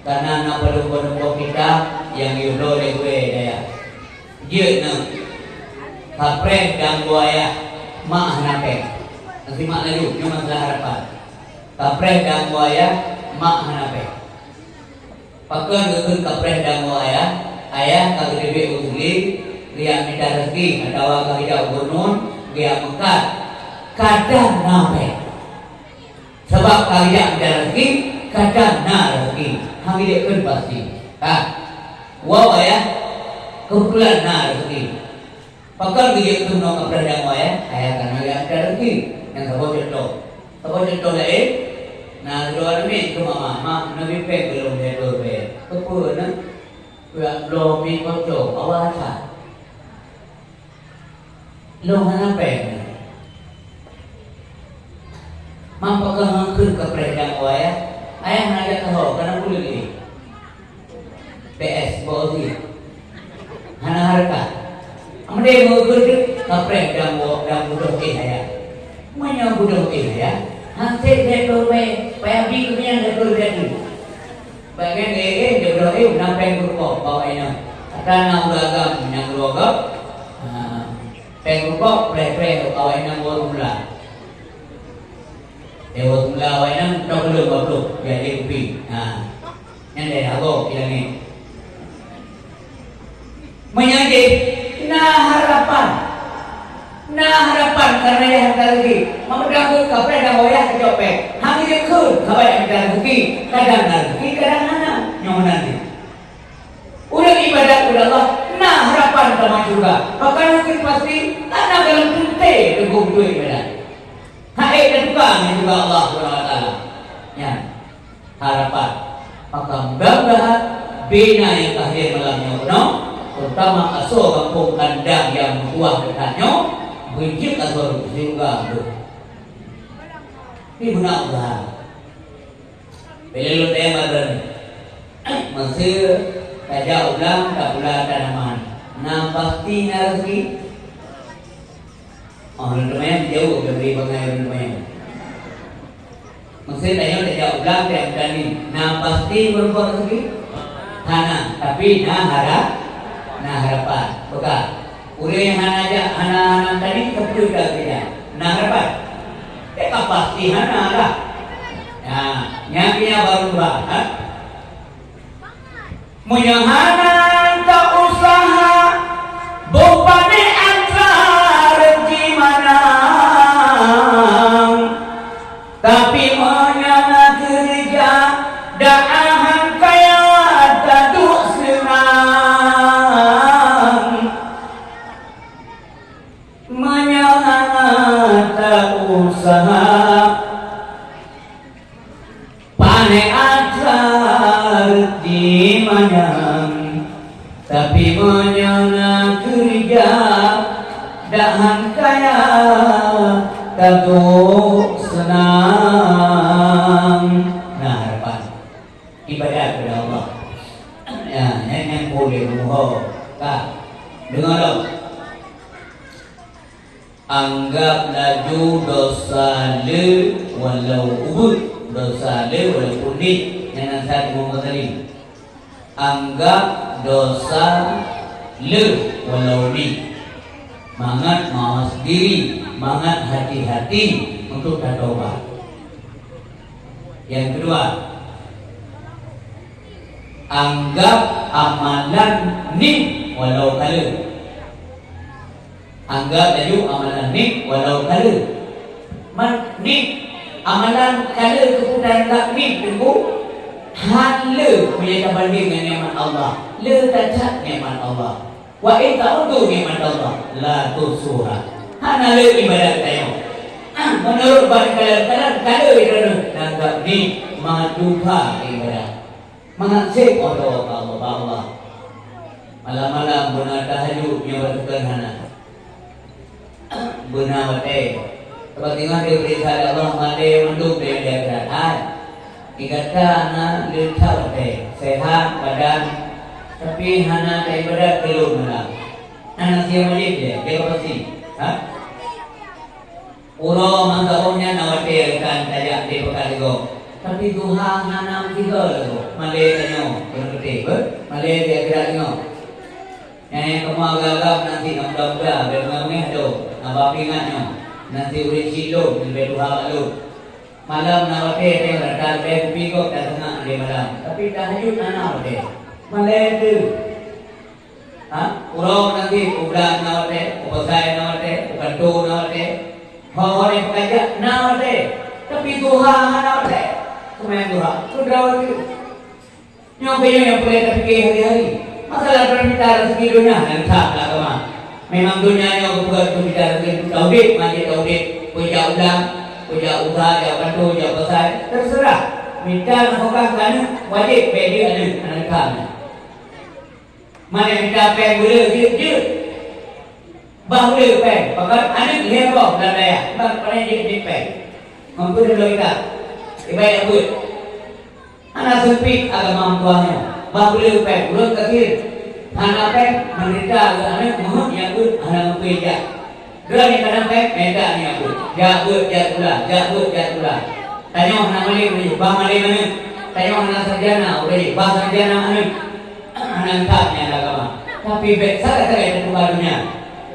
Kana na padum-padum boh kitab nyang geubloe lé gurèe dayah. Jeuet na, kapreh dan buaya, mak hana péng." Nasimak laju, nyoe masalah harapan. Kapreh dan buaya, mak hana péng. Pakon geukheun kapreh dan buaya? Ayah ka geuteubiet u Sigli, geujak mita raseuki, atawa ka geujak u Gunong, geujak meukat. Kadang na péng. Sabab ka geujak mita raseuki, kadang na raseuki. Hana geujak kheun pasti. Ka. Wow ayah, keubeutulan na raseuki. Pakon geujeuet keunoe kapreh dan buaya? Ayah kana geujak mita raseuki. Nyang saboh cuntoh. Saboh cuntoh laén, na droe aneuk miet keu mama, "Mak, neubi péng keu lôn lhèe reutôh ribèe." "Keupeue na?" "Kujak bloe mi poco, awai that." "Lôn hana péng." Mak pakon han kheun kapreh dan buaya? Ayah hana jak keuho, kana peue lé? P S, bak Uzi. Hana hareuta. Meudeh meukeudeuek kapreh dan wo-, dan budôh éh ayah. Meunyoe budôh éh ayah, han sép lhèe reutôh ribèe, payah bi keumian lhèe reutôh ribèe teuh. Bak nyan éh, éh, budôh éh, na péng keurupok bak inong. Ata na ureueng agam nyang keuluwarga, ha, péng keurupok preh-preh bak inong woe mula. Dewa Tunggal awak nyan, tok leueng goblok, jadi kupi. Ha. Nyan deh, agoe, di langit. Meunyoe jih, na harapan. Na harapan karena yah ka lagi. Meunyoe ka preh dan wayah keucok péng. Hana jeuet kheun, saban nyang ka lagi. Kadang na lagi, kadang hana. Nyoe meunan jih. Ureueng ibadat keu Allah, na harapan tamong syeuruga. Bahkan mungkin pasti, hana dalam teuntèe teungku beutôi ibadat. Hai teuka ngon syeuruga Allah Subhanahu wa Taala. Nyan, harapan. Maka mudah-mudahan bina nyang ka hadir malam nyoe keunoe, terutama asoe gampông Kandang nyang meutuah teuka nyoe, beujeuet asoe syeuruga beutôi. Ni beuna usaha. Bila lôn tanyong bak droeneuh, meusé tajak u blang tapula tanaman, na pasti na raseuki? Oh, lôn teumanyong jaweueb, lôn bri bangai lôn teumanyong. Meusé tanyoe tajak u blang tajak meutani, na pasti meurumpok raseuki? Hana, tapi na hara-, na harapan. Peugah. Ureueng nyang hana jak, hana, hana tadi, keupeue ka geujak? Na harapan? Teuka pasti hana lah. Nah, nyan, nyan baru dua, ha? Meunyoe hana tausaha, boh pané atra reuji manang. Tapi meunyoe na keureuja, dak ahan kaya taduek seunang. Meunyoe hana tausaha, pané atra reuji manyang. Tapi meunyoe Ya, dak han kaya, ka duek seunang. Nah, harapan ibadat keu Allah. Ya, nyan nyang boleh muho. Ka. Deungoe lom. Anggab laju dosa le walau ubeut, dosa le walaupun nik, nyan na that Imam Ghazali. Anggab dosa le walau nik, mangat mawas diri, mangat hati-hati untuk tatobat. Yang kedua, anggab amalan nik walau ka le. Anggab laju amalan nik walau ka le. Man nik, amalan ka le keuputan anggab nik teungku, han le meunyoe tabandeng ngon nikmat Allah. Le tacak nikmat Allah. Wa in ta'uddu nikmatallah la tuhsuha. Hana le ibadat tanyoe. Ah, meunurot ban kalan-kalan ka le droeneuh, anggab nik matuha ibadat. Mangat seb oto bak Allah, bak Allah. Malam-malam beuna tahajud nyoe bak tukang hana. Beuna watée. Sabab teungoh dipeuriksa lé Allah malée mandum di akhirat. Hai, di gata na le that watée, sehat badan, tapi hana taibadat keu lôn malam. Hana siang wajéb dia, dia pasti. Ha? Uroe mantong nyan na watée rekan tajak di peukat sigoe, tapi tuha hana meusigoe lagoe. Malée tanyoe, keuneuk keuté, beuh? Malée di akhirat nyoe. Nyang kamoe agam-agam nan sit na muda-muda, bèk beungéh-beungéh adoe. Haba peuingat nyoe, nan sit ureueng chik lom leubeh tuha bak lôn. Malam na watée tanyoe rata leubeh kupi gob dan teungoh lé malam, tapi tahajud hana watée. Malée teuh. Ha? Uroe nan sit, u blang na watée, u pasai na watée, u kantô na watée, ho-ho nyang peukajian na watée, tapi tuha hana watée. Seumayang tuha, peudroe teuh. Nyoe keuh nyoe nyang peureulée tapike hari-hari. Masalah peureumita raseuki donya nyang that lam agama. Memang donya nyoe geupeugah peureumita raseuki, taudeb, manjeuet taudeb, peujak u blang, peujak u usaha, jak u kantô, jak u pasai, teuseurah. Mita nafakah keu aneuk wajéb, bèk jeuet aneuk, aneuk that nyan. Manyak mita péng beuleu jeuet-jeuet. Bah beuleu péng, pakon aneuk lhèe boh lam dayah, bah paléng jeuet-jeuet péng. Ngon peue lôn ka? Ibarat buet. Hana seumpit agama meutuah nyoe. Bah beuleu péng, ureueng gasien. Hana péng, meunderita keu aneuk meuheuet nyang beuet hana meupeue jak. Droeneuh kadang péng, meudak nyang beuet. Jak beuet, jak sikula, jak beuet, jak sikula. Tanyoe hana malém laju, bah malém aneuk. Tanyoe hana sarjana, uroe jih, bah sarjana aneuk. Hana that nyan agama. Tapi bèk sagai-sagai tatuka donya.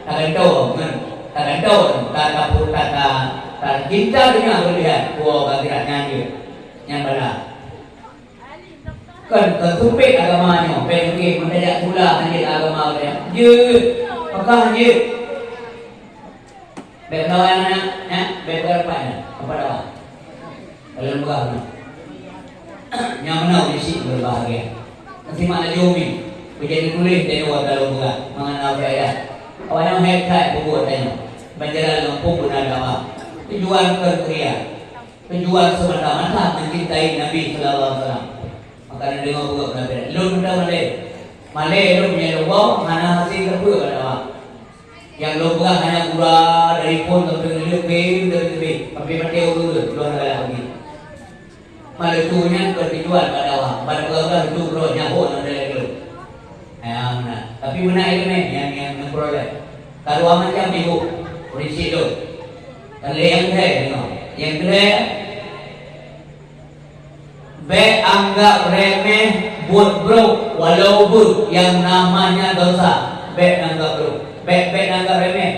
Tagantoe ngon, tagantoe ngon, ta-, ta-, ta-, ta-, tacinta donya berlebihan. Woe, akhirat nyan jeuet. Nyan bala. Kon, kon seumpet agama nyoe. Bèk mungken meutajak sikula hanjeuet agama geutanyoe. Jeuet. Pakon hanjeuet? Bèk meunan, aneuk, nyan, bèk meunan, nyan. Apa dakwah? Dalam peugah nyoe. Nyang meunan ureueng syiek berbahagia. Simak laju umi. Peue nyang tuléh di luwa dalam peugah, mangat na faedah. Awak nyoe hai that peubuet tanyoe. Ban jalan lom peue beuna dakwah. Tujuan kon keu ria. Tujuan semata-mata mencintai Nabi sallallahu alaihi wasallam. Maka neudeungoe peue Nabi. Lôn meunan malèe. Malèe lôn meunyoe lôn boh, hana hase sapeue bak dakwah. Nyang lôn peugah hana gura dari phon sampoe ngeuleuek beu, beu, beu, beu, sampoe maté ureueng, dua hana galak lagi. Malah tu nyan kon tujuan bak dakwah, ban peugah-peugah tu droe nyan hok lam daleh lôn. Hai, ah, meunan. Tapi meunan ileumèe nyang, nyang neupeuroleh. Ka dua macam ibu, ureueng syiek lôn. Ka lhèe nyang keu lhèe deungoe. Nyang keu lhèe, bèk anggap remeh buet brok walau beuh nyang namanya dosa. Bèk anggap brok. Bèk, bèk anggap remeh.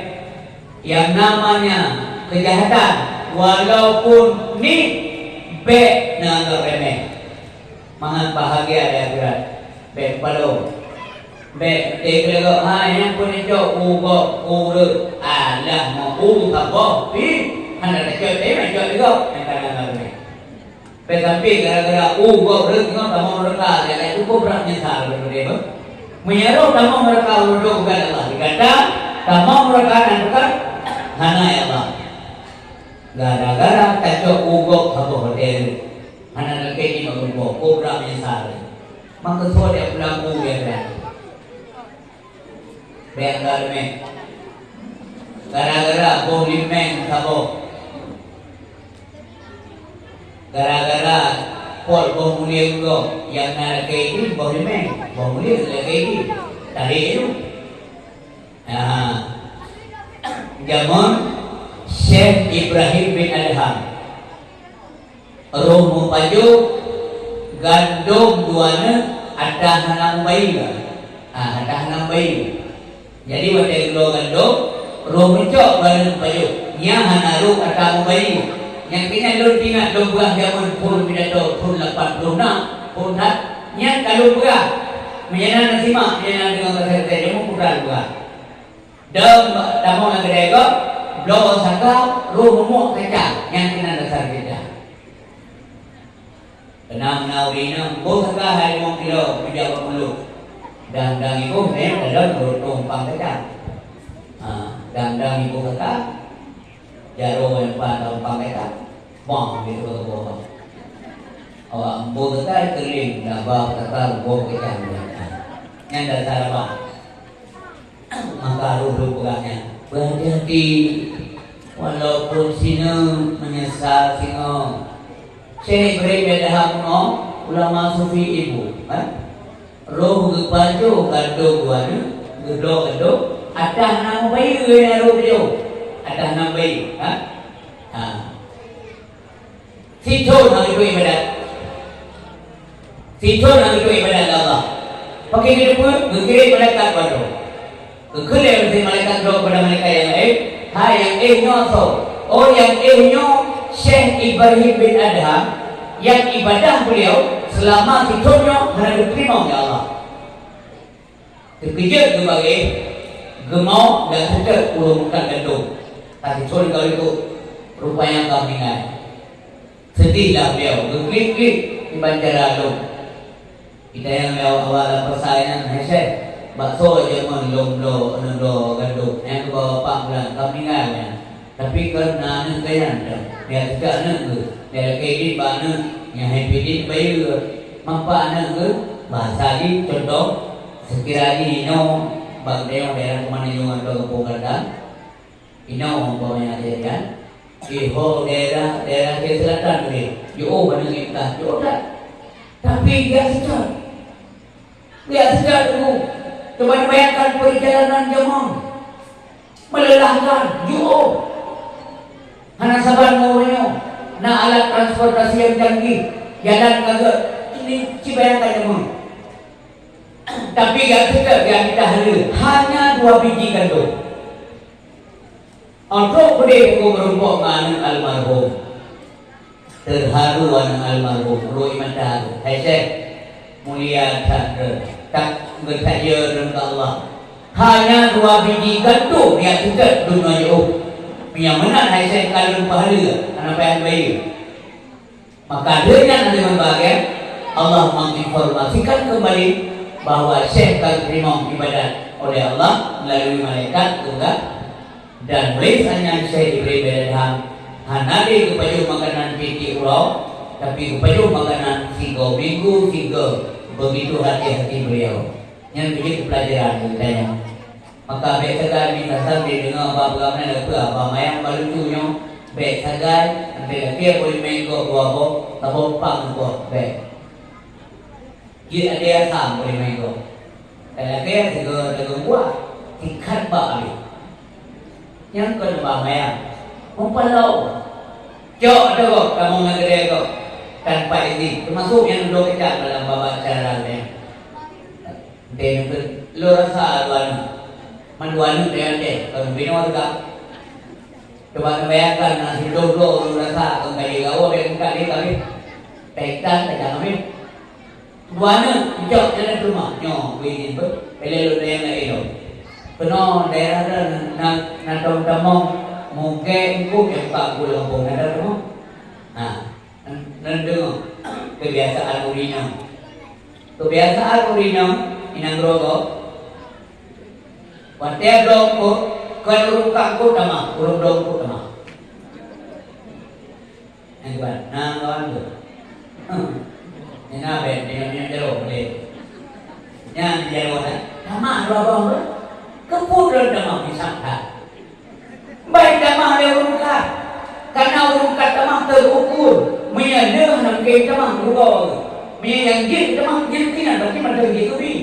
Nyang namanya keujahatan, walaupun nih, bèk neuanggap remeh. Mangat bahagia di akhirat. Bèk palo. Bèk teukeulok hai nyang peuneujok u gob ureueng. Alah, meu u saboh pih hana tacok, tapi tacok di gob nyang ka na remeh. Bèk sampai gara-gara u gob rhot ngon tamong meureuka, jak lhèe cukup brat meunyeusal daripada beuh. Meunyoe rhot tamong meureuka meureuka bukan Allah, digata tamong meureuka dan bukan hana ya Allah. Gara-gara tacok u gob saboh watèe rhot, hana lakèe jih bak u gob, kobra meunyeusal. Maka soe jak pulang u ya kan. Bèk ka leumèh. Gara-gara boh limeng saboh. Gara-gara pot boh mulie gob nyang na lakèe jih boh limeng, boh mulie lakèe jih. Tarek tu. Nah, jameun Syekh Ibrahim bin Adham. Roh meupajoh gandom dua neuk, ata hana mubayi. Ha, ata hana mubayi. Jadi watèe geubloe gandom, roh meucok dua neuk meupajoh. Nyan hana rhot ata mubayi. Nyang keunan lôn teuingat lôn peugah jameun phôn pidato phôn lapan ploh nam, phôn that. Nyan ka lôn peugah. Meunyo na simak, meunyo na deungö kasèt-kasèt jameun, peugah lôn peugah. Dong tamong lam keudè gob, bloe saka, roh mumuk kacang, nyan keunan dasar jeuet. Keunong na ureueng inong, boh saka hai limong kilo, peujak bak mulod. Dang-dang iboh nyan dalam rot umpang kacang. Ha, dang-dang iboh saka, jaroe nyang pan umpang kacang. Bang, gitu, boh. Awak boh saka keuling, dah bah saka boh kacang. Nyan dasar abang. Maka roh-roh peugah nyan, "Beuhati-hati, walaupun sineuk meunyeusal singoh." Syekh Ibrahim Adham nyoe ulama sufi ibu, kan? Roh geupajoh gandom dua neuk, geubloe gandom, ata hana mubayi, roh geupajoh, ata hana mubayi, kan? Ha. Sithon hana geuteupeue ibadat. Sithon hana geuteupeue ibadat lé Allah. Pakon geuteupeue? Geukirém malaikat bak droe. Geukheun lé malaikat droe keupada malaikat nyang laén, "Hai nyang éh nyoe soe?" "Oh, nyang éh nyoe Syekh Ibrahim bin Adham, nyang ibadat beliau seulama sithon nyoe hana geuteurimong lé Allah." Teukeujot geuba geuéh, geumawöt dan seutôt ureueng meukat gandom. Ka sithon ka likot, rupanya ka meuninggai. Seudih lah beliau, geuklik-klik kiban cara lom. Geutanyoe lé awak-awak lam pasai nyan, "Hai Syekh, bak soe jameun lôn bloe, keuneuk bloe gandom, nyang geuba bapak bulan ka meuninggai nyan." Tapi kon na aneuk geuh nyan, nyan teuka aneuk geuh, nyan lakèe jih bak aneuk, nyan hai pih jih bayeue. Manfaat aneuk geuh, bahasa jih, contoh, seukira jih inoe bak geutanyoe daerah Keumananjong atau Gampông Kardang, inoe umpamanya Aceh kan, iho daerah, daerah Aceh Selatan tadi, jiôh aneuk ngieng tah, jiôh that. Tapi geujak seutôt. Geujak seutôt, Teungku. Coba bayangkan perjalanan jameun. Melelahkan, jiôh. Hana saban ngon uroe nyoe. Na alat transportasi nyang canggih, jalan ka gèt. Ini, ci bayangkan jameun. Tapi geujak seutôt, geujak mita haleue. Hanya dua biji gandom. Óh trôk keudéh Teungku meurumpok ngon aneuk almarhum. Teuharu aneuk almarhum, rhot ie mata geuh. "Hai Syekh, mulia that droe, that geuh that yö droe keu Allah. Hanya dua biji gandom nyang seutôt lôn jiôh. Meunyo meunan hai Syekh ka lôn peuhaleue, hana payah bayeue." Maka lheueh nyan, hadirin berbahagia, Allah menginformasikan kembali bahwa Syekh ka geuteurimong ibadat oleh Allah melalui malaikat tugas, dan mulai saat nyan Syekh Ibrahim bin Adham hana lé geupajoh makanan tiep-tiep uroe, tapi geupajoh makanan sigoe minggu sigoe, begitu hati-hati beliau. Nyan beujeuet pelajaran keu geutanyoe. Maka bèk sagai mita sabe deungoe bak peugah meunan, peue haba manyang ba lucu nyoe. Bèk sagai, sampoe lakèe boh limeng gob dua boh, saboh pang gob, bèk. Jeuet até asam boh limeng gob. Dan lakèe sigoe dagoe buah, sikat bak abéh. Nyan kon haba manyang. Mupaloe. Cok ata gob, tamong lam keudè gob. Tanpa izin. Teumasok nyang dudoe keucak dalam babah acara nyan. Deh, lôn rasa dua aneuk. Man dua aneuk deh, deh, kon binoe teuka. Coba neubayangkan, na sidroe-droe lôn rasa kon ka jeuet gawoe, bèk meukat lé ka habéh. Taitan tajak habéh. Dua aneuk, ijak jalan keurumah. Nyoe, bui jih beuh. Ilèe lôn nanya ngon ilôn. Keunoe daerah na, na, na tom tamong, mungken engkuk nyang ka geulamong na tom tamong. Ha. Neudeungoe keubiasaan ureueng inong. Keubiasaan ureueng inong, inong geurogok, watèe bloe eungkôt, kon ureueng ka eungkôt tamah, ureueng bloe eungkôt tamah. Nyan kiban, na kawan tu. Nyan na bèk, nyan, nyan jaroe, boleh. Nyan jaroe, eh. Tamah dua boh tu. Keu Goe. Meunyoe nyang jeuet teuma jeuet keunan, berarti mantong jeuet keu bi.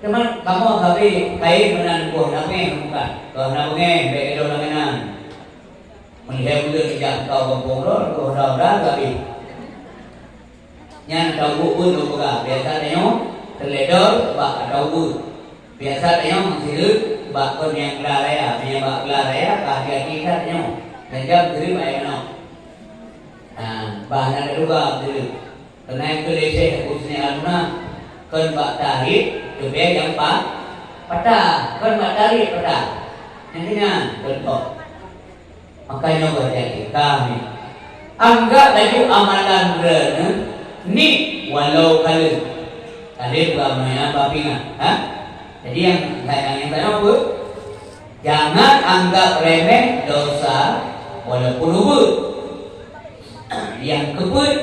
Teuma kamoe sabe kayém meunan, goh na beungéh bukan? Goh na beungéh, bèk gadôh lam inan. Meulhèe buleuen jak keu gampông droe, goh na udah sabe. Nyan ata ubeut lôn peugah, biasa tanyoe teuledor bak ata ubeut. Biasa tanyoe meusireut bak kon nyang gla raya, meunyoe bak gla raya ka hati-hati that tanyoe. Dan jam sireut bak nyang meunoe. Ha, bah na teuduga sireut. Keunae keu lé Syekh Husni Haruna, kon bak tarit teubèe nyang pa-, patah, kon bak tarit patah. Nyang keunan, kon kok. Makanya berhati-hati kami. Anggap laju amalan droeneuh ni walau kalon. Kalon bukan main apa pingat, ha? Jadi yang yang yang tanya apa? Jangan anggap remeh dosa walaupun ubeut. Yang kebeut,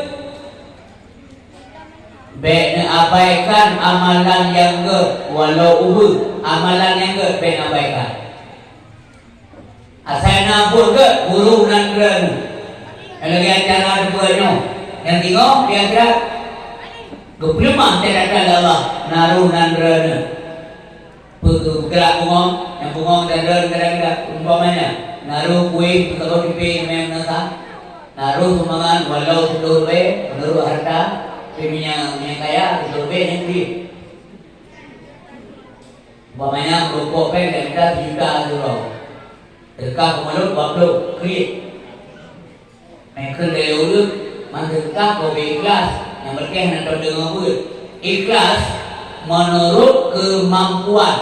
bèk neuabaikan amalan nyang gèt walau ubeut. Amalan nyang gèt bèk neuabaikan. Asai na buet gèt, buru nan droeneuh. Lagèe acara teupeue nyoe, nyang singoh di akhirat geupeuleumah catatan lé Allah, na roh nan droeneuh. Peue keu gerak bungong, nyang bungong dan droeneuh kadang-kadang, umpamanya, na roh kueh peusaboh tipe nyang meunasah, na roh sumbangan walau siplôh ribèe meunurot harta, tapi meunyo nyang kaya siplôh ribèe nyang kriet. Umpamanya, meurumpok péng dan minta sijuta euro. Teuka peumalot dua ploh, kriet. Meukeun dari ureueng, mantong teuka keu ikhlas, nyang penting hana teudeungoe buet. Ikhlas menurut kemampuan.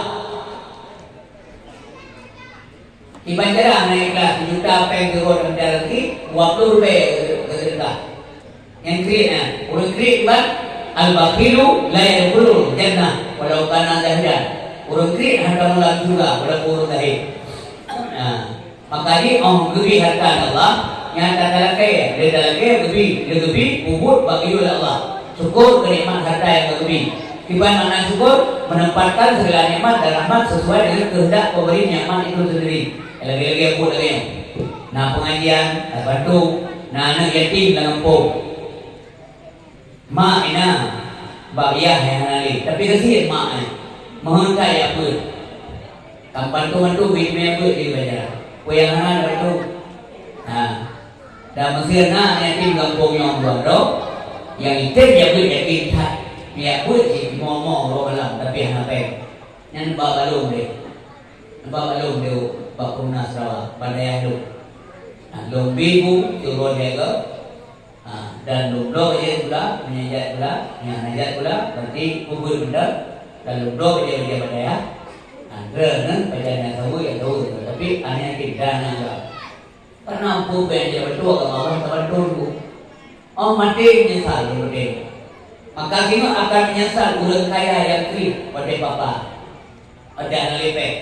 Iban cara hana ikhlas, sijuta péng sigoe dan meunca rezeki, dua ploh ribèe geuseudekah. Nyang kriet nyan, ureueng kriet iban, "Al-bakhilu la yadkhulul jannah walau kana zahidan." Ureueng kriet hana tamong lam syeuruga walaupun ureueng zahid. Nah, maka jih óh geubri hareuta lé Allah, nyan tatalakèe, lé talakèe geubri, lé geubri, peubuet bak geuyue lé Allah. Syukur keu nikmat harta nyang ka geubri. Kiban makna syukur, menempatkan segala nikmat dan rahmat sesuai dengan kehendak pemberi nikmat itu sendiri. Lagèe-lagèe buet lagèe nyoe. Na pengajian, na bantu, na aneuk yatim lam gampông. Mak ina, bak yah nyang hana lé. Tapi keusiet mak nyan. Meuheuét that jak beuet. Ka bantu-bantu, bit mé beuet di baja. Peue nyang hana bantu. Ha. Dan meusé na yatim gampông nyoe dua droe, nyang item jak beuet yakin that. Jak beuet cit mo-mo uroe malam, tapi hana péng. Nyan bak balong deh. Bak balong deh bak Perumnas Sarawak, bak dayah lôn. Ha, lôn bi bu, siuroe jaga. Ha, dan lôn bloe bajèe sikula, meunyo jak sikula, meunyo hana jak sikula, berarti peubuet benda, dan lôn bloe bajèe-bajèe bak dayah. Ha, droeneuh pajan nyang saweue, nyang saweue, tapi hana yakin, dan nyang saweue. Karena peue nyang jeuet bantu agama Allah, tabantu dulu. Oh, maté meunyeusal, ureueng maté. Maka singoh akan meunyeusal ureueng kaya nyang kriet watèe papa. Watèe hana lé péng.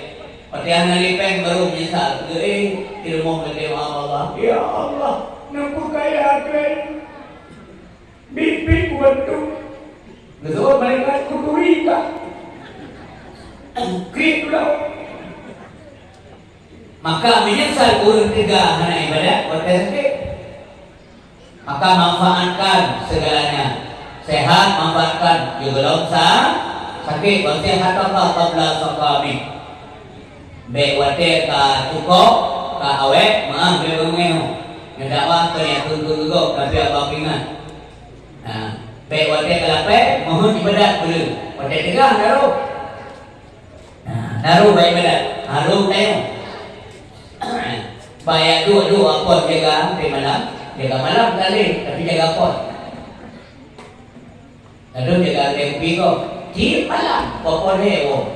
Watèe hana lé péng baru meunyeusal. Geuéh, di rumoh geuteurimong Allah. Ya Allah, neupeu kaya keu biet-biet kubantu. Geuseuôt malaikat kuturi ka. Kriet udah. Maka meunyeusal ureueng teuga hana ibadat watèe sakét. Maka manfaatkan segalanya. Sehat manfaatkan, sigohlom sa-, sakét. Wa sihhatallahi qabla saqamih. Bèk watèe ka cukôp, ka awèt, meu'ah lé beungèh. Nyoe dakwah keu nyang keu-keu gob, tapi abang peuingat. Nah, bèk watèe ka lapèe, mohon ibadat dulu. Watèe teuga hana roh. Nah, taroh bak ibadat, harôh tanyoe. Bak jak duek-duek apot jaga, tapi malam, jaga malam tak lé, tapi jaga apot. Ladôm jaga até kupi ko, cit malam, apot lé woe.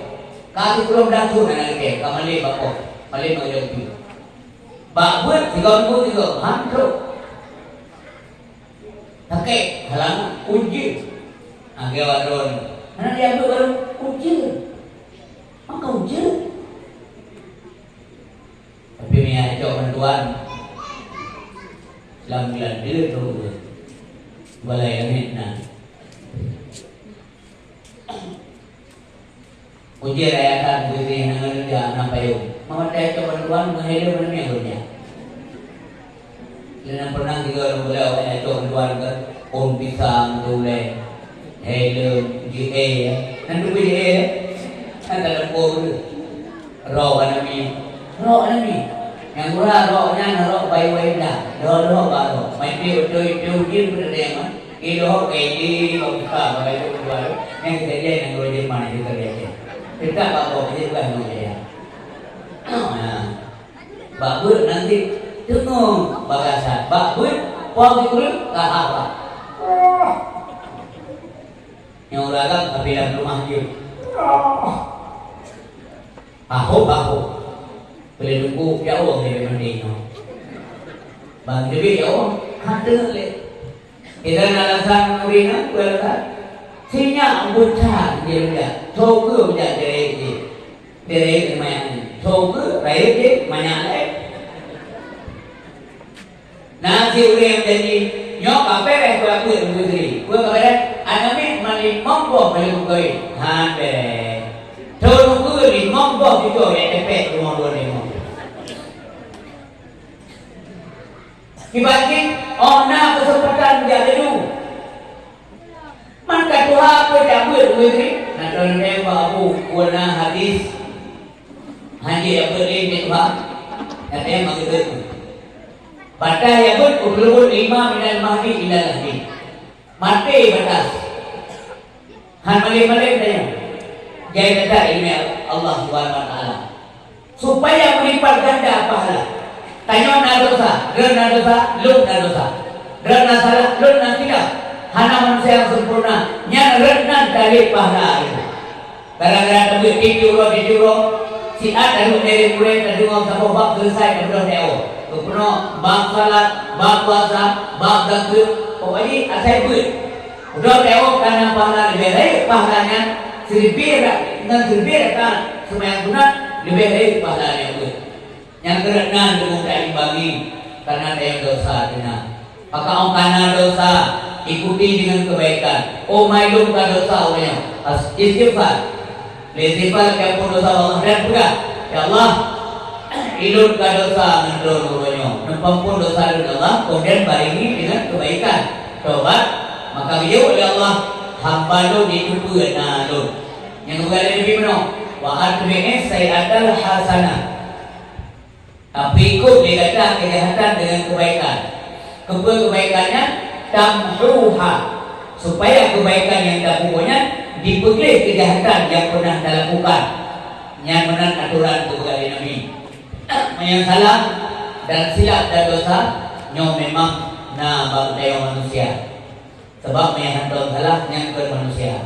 Ka sikureueng blah thôn hana geutem, ka malém bak apot, malém bak jaga kupi. Bak beuet, sigoe minggu sigoe, han trôk. Sakét halangan ujeuen. Lagèe awak droeneuh. Hana jiambil baru ujeuen. Maka ujeuen. Tapi meunyo cok bantuan lam bulan dua tu, balai langèt na. Ujeuen raya that, bisi hana ngeureuja, hana payong. Mawat tacok bantuan, meuhileu meunyoe ngeureuja. Lé na pernah juga ureueng beulau, eh, cok bantuan ke? Phôn pisang, tulèe, heleuem, jeuet, eh. Nyan teupeue jeuet, eh? Nyan ka leumpôh tu. Rok aneuk miet. Rok aneuk miet. Nyang murah rok nyan, rok bayu-bayu dah. Lhok-lhok bak rok. Maté beutôi-beutôi ujeuen peureulèe mah. Ilhok gaya di kau buka bak itu keluar. Nyang kejadian nyang dua Jerman itu terjadi. Tetap bak kau, jadi bukan mau jadi. Nah. Bak beuet nanti teungoh bagasan. Bak beuet, pom sikureueng, ka hah bak. Nyang ureueng agam, tapi lam rumah jeuet. Ahop-ahop. Boleh tunggu, ya Allah, dia memang dia. Bang, dia, ya Allah, hati leh. Kiban alasan ureueng nyan, peue alasan? Si nyak beucat jih lôn jak. Soe keuh beucat jih rayeuk jih? Jih rayeuk jih manyak nyan. Soe keuh rayeuk jih manyak laén? Na si ureueng janji, nyoe ka bèrèh keu apui Teungku Sri. Peue ka bèrèh? Aneuk miet man limong boh ka lheueh meukawen. Han bèrèh. Thôn ukeue limong boh cucoe jak teupeue rumoh dua limong. Kiban jih, oh na keuseumpatan jak laju. Man ka tuha peue jak beuet, Teungku Sri? Na droeneuh bak Abu, peue na hadis. Hanjeuet jak beuet lé, jak tuha. Katanya meugeudeuek. Batas jak beuet, ulôn lima minal mahdi ilal lahdi. Maté batas. Han malém-malém tanyoe. Jai that ileumèe Allah Subhanahu wa Taala. Supaya meulipat ganda pahala. Tanyoe na desya, droe na desya, lôn na desya. Droe na salah, lôn na silap. Hana manusia nyang sempurna. Nyan rot nan talét pahala ilèe. Gara-gara tabeuet tiep uroe, tiep uroe, siat taduek lé gurèe, tadeungö saboh bab seuleusai, tabeudôh teuh. Geupeurunoe bab salat, bab puasa, bab zakeuet. Pokok jih asai beuet. Udah teuh kana pahala leubeh rayeuk pahala nyan, siribèe ra-, ngon siribèe rakaat seumayang sunat leubeh rayeuk pahala nyang beuet. Nyang keureuek nan deungon taimbangi, kana tayang desya teuh na. Maka 'oh kana desya, ikuti deungon keubaikan. Oh, mai lôn ka desya uroe nyoe, as-, istighfar. Lé istighfar, keu amphon desya Allah dan peugah, "Ya Allah, ilôn ka desya ngon droe uroe nyoe. Neupeuamphon desya lôn, ya Allah, kemudian barengi deungon keubaikan." Tobat, maka geujaweueb lé Allah, "Hamba lôn jiteupeue na lôn." Nyang geupeugah lé Nabi meunoe, "Wa atbi'is sayyi'atal hasanah." Tapi ikot lé gata keujahatan deungon keubaikan. Keupeue keubaikan nyan? Tamhuha. Supaya keubaikan nyang tapeubuet nyan jipeugleh keujahatan nyang peunah talakukan. Nyan meunan atoran geupeugah lé Nabi. Meunyoe salah dan silap dan desya, nyoe memang na bak geutanyoe manusia. Sabab meunyoe hantom salah, nyan kon manusia.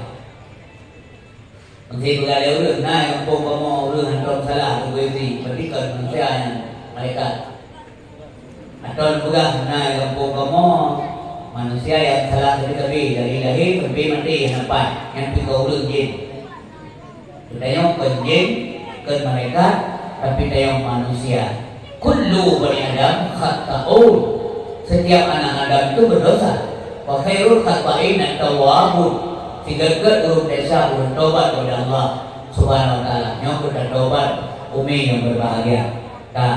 Meusé peugah lé ureueng, na nyang phôn kamoe ureueng hantom salah, Teungku Sri, berarti kon manusia nyan, malaikat. Atau neupeugah, na nyang phôn kamoe manusia nyang salah sabe-sabe, dari lahé sampai maté hana pat, nyan pih kon ureueng jén. Tanyoe kon jén, kon malaikat, tapi tanyoe manusia. Kullu bani Adam khata'un. Setiap anak Adam itu berdosa. Wa khairul khata'in at-tawwabun. Sigét-gét ureueng desya ureueng tobat kepada Allah Subhanahu wa Taala. Nyoe keuh tatobat, umi nyang berbahagia. Ka.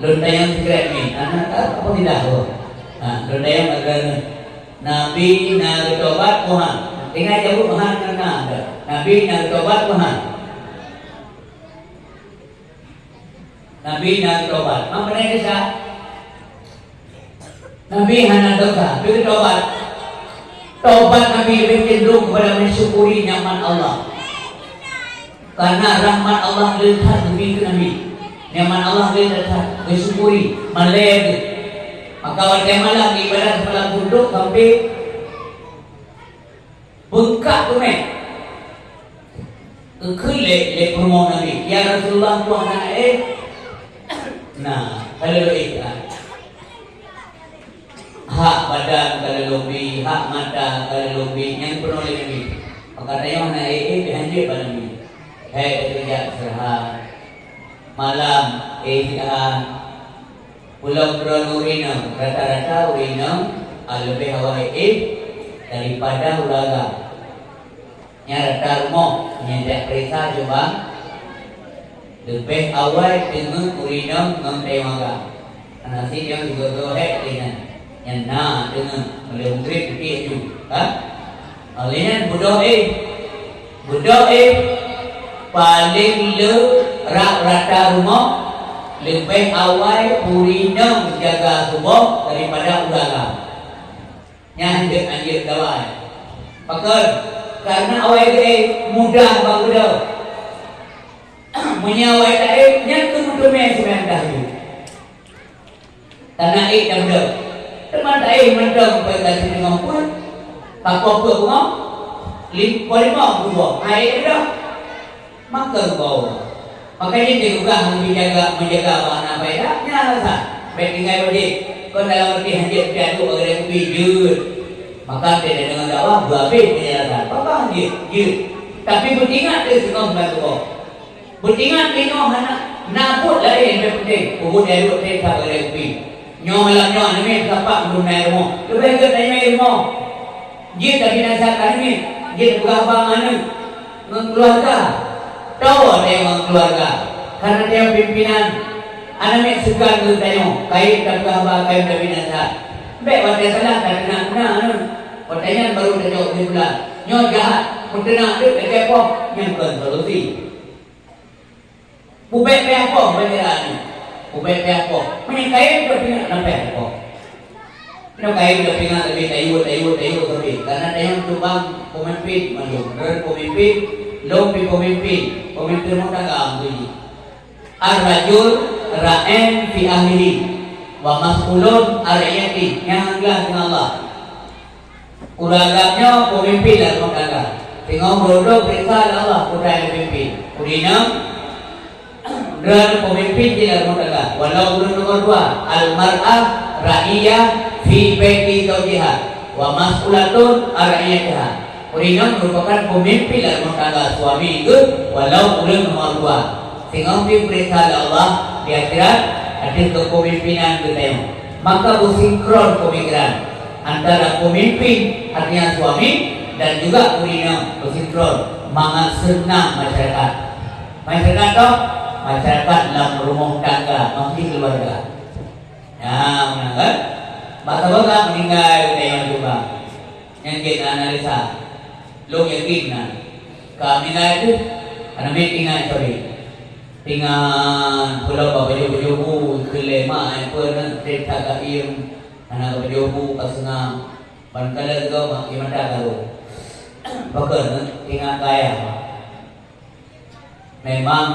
Lôn tanyong sikrék mi. Anak ka apa tidak, oh? Ha, lôn tanyong agak ni. Nabi na geutobat peue han? Ingat jaweub han ngon na. Nabi na geutobat peue han? Nabi na geutobat. Mak beuna desya? Nabi hana desya, tapi geutobat. Tobat Nabi lebih cenderung kepada mensyukuri nikmat Allah. Karena rahmat Allah le that geubri keu Nabi. Nikmat Allah le that, geusyukuri, malèe geuh. Maka watèe malam ibadat malam suntuk sampai beungkak teumèe. Geukheun lé, lé peurumoh Nabi, "Ya Rasulullah, peue hana éh?" Nah, ka lôn éh, ah. Hak badan ka lôn bi, hak mata ka lôn bi, nyang peurunoe lé Nabi. Maka tanyoe hana éh, éh, pih hanjeuet bak Nabi. Hai, teukeujak istirahat. Malam, éh, istirahat. Pulang droeneuh ureueng inong, rata-rata ureueng inong, ah, leubeh awai éh daripada ureueng agam. Nyan rata rumoh, nyan jak peuriksa cuba. Leubeh awai teungeut ureueng inong ngon tayong agam. Hana sit nyang sigoe-goe hék teuh nyan. Nyan na deungon oleh murit keutik nyoe, ha? Oleh nyan beudôh éh. Beudôh éh, paléng le rak rata rumoh, leubeh awai ureueng inong jaga suboh daripada ureueng agam. Nyan jeuet anjeuk dawai. Pakon? Karena awai geuéh mudah bak beudôh. Meunyoe awai taéh, nyan keuh meuteumé seumayang tahajud. Tana ék dan beudôh. Teuma taéh mantong peue ka siteungoh peuet, ka poh peuet beungoh, lim-, poh limong peuet boh, hai ék beudôh. Maka rupa Allah. Makanya dia juga menjaga, menjaga makna faedah, nyan alasan. Baik tinggai wajib. Kon dalam arti hanjeuet piaduek bak geudée kupi, jeuet. Maka dia dengan dakwah, beuhabéh penjelasan. Apa hanjeuet? Jeuet. Tapi beutingat dia siteungoh bulan tuboh. Beutingat lé nyoe hana, na buet laén nyang penting, peubuet nyang duek teutab lé kupi. Nyoe malam nyoe aneuk miet sapat ulôn na i rumoh. Leubeh gét tanyoe i rumoh. Jeuet tabinasa aneuk miet, jeuet peugah haba ngon aneuk, ngon keuluwarga. Toh watée ngon keuluwarga. Karena tanyoe pimpénan, aneuk miet seugan geutanyoe, kayém tapeugah haba, kayém tabinasa. Bék watée salah tateunak guna aneuk. Watée nyan barô tacok keusimpulan. Nyoe jahat, meuteunak deuek lagée poh, nyan kon solusi. Bubek pih apoh bendera nyoe. Bubek pih apoh. Meunyoe kayém ka pingat na pih apoh. Nyoe kayém ka pingat leubeh tayue, tayue, tayue sabe. Karena tanyoe tubang peumimpin mandum. Droe peumimpin, lôn pih peumimpin. Peumimpin rumah tangga meutuji. Ar-rajul ra'in fi ahlihi wa mas'ulun an ra'iyatihi. Nyang glah dengan Allah. Ureueng agam nyoe peumimpin lam rumoh tangga. Teungoh droe-droe peuriksa lé Allah peue nyang geupimpin. Ureueng inong, droeneuh peumimpin jih lam rumoh tangga. Walau ureueng nomor dua, al-mar'ah ra'iyah fi baiti zaujiha wa mas'ulatun an ra'iyatiha. Ureueng inong meurupakan peumimpin lam rumoh tangga suami geuh, walau ureueng nomor dua. Teungoh dipeuriksa lé Allah di akhirat ateueh keupemimpinan geutanyoe. Maka beusinkron pemikiran antara pemimpin, artinya suami, dan juga ureueng inong beusinkron mangat seunang masyarakat. Masyarakat toh? Masyarakat lam rumoh tangga, maksudnya keluarga. Nah, meunan kan? Bak saboh ka meuninggai geutanyoe juga. Nyang jeuet na analisa. Lôn yakin na. Ka meuninggai teuh, aneuk miet ingat sabe. Ingat, peulom bak pajoh-pajoh bu, keu lé mak, eh, peue na, trép that ka iem, hana ka pajoh bu, ka seungab. Ban kalon gob mak, ie mata ka rhot. Pakon, ingat keu ayah mak. Memang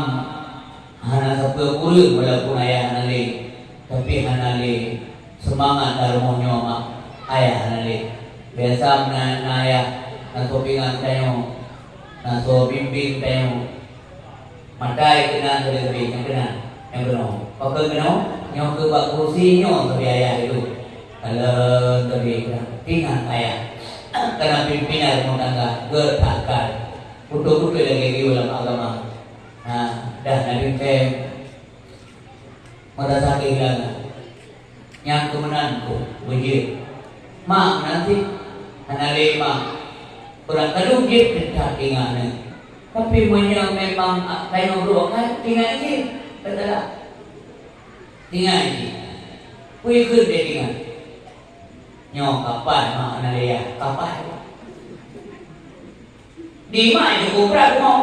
hana sapeue kureueng walaupun ayah hana lé, tapi hana lé seumangat lam rumoh nyoe mak, ayah hana lé. Biasa meunan na ayah, na soe pingan tanyoe, na soe bimbéng tanyoe. Matai keunan sabe-sabe nyang keunan, nyang keunoe. Pakon keunoe? Nyoe keu bak kurusi nyoe sabe ayah itu. Kalon sabe keunan, pingan ayah. Kana pimpinan rumoh tangga, geutakkan. Beutôi-beutôi lagée geuyue lam agama. Ha, dah na bingkai meurasa keuhilangan. Nyang keumeunan keu beujeuet. Mak meunan cit hana lé mak. Ureueng ka lheueh jeuet teutab tinggai nyan. Tapi meunyoe memang tanyoe brok kan tinggai cit, beutôi lah. Tinggai cit. Peue kheun lé tinggai. Nyoe kapai mak hana lé yah, kapai. Di mak jukuk brat rumoh,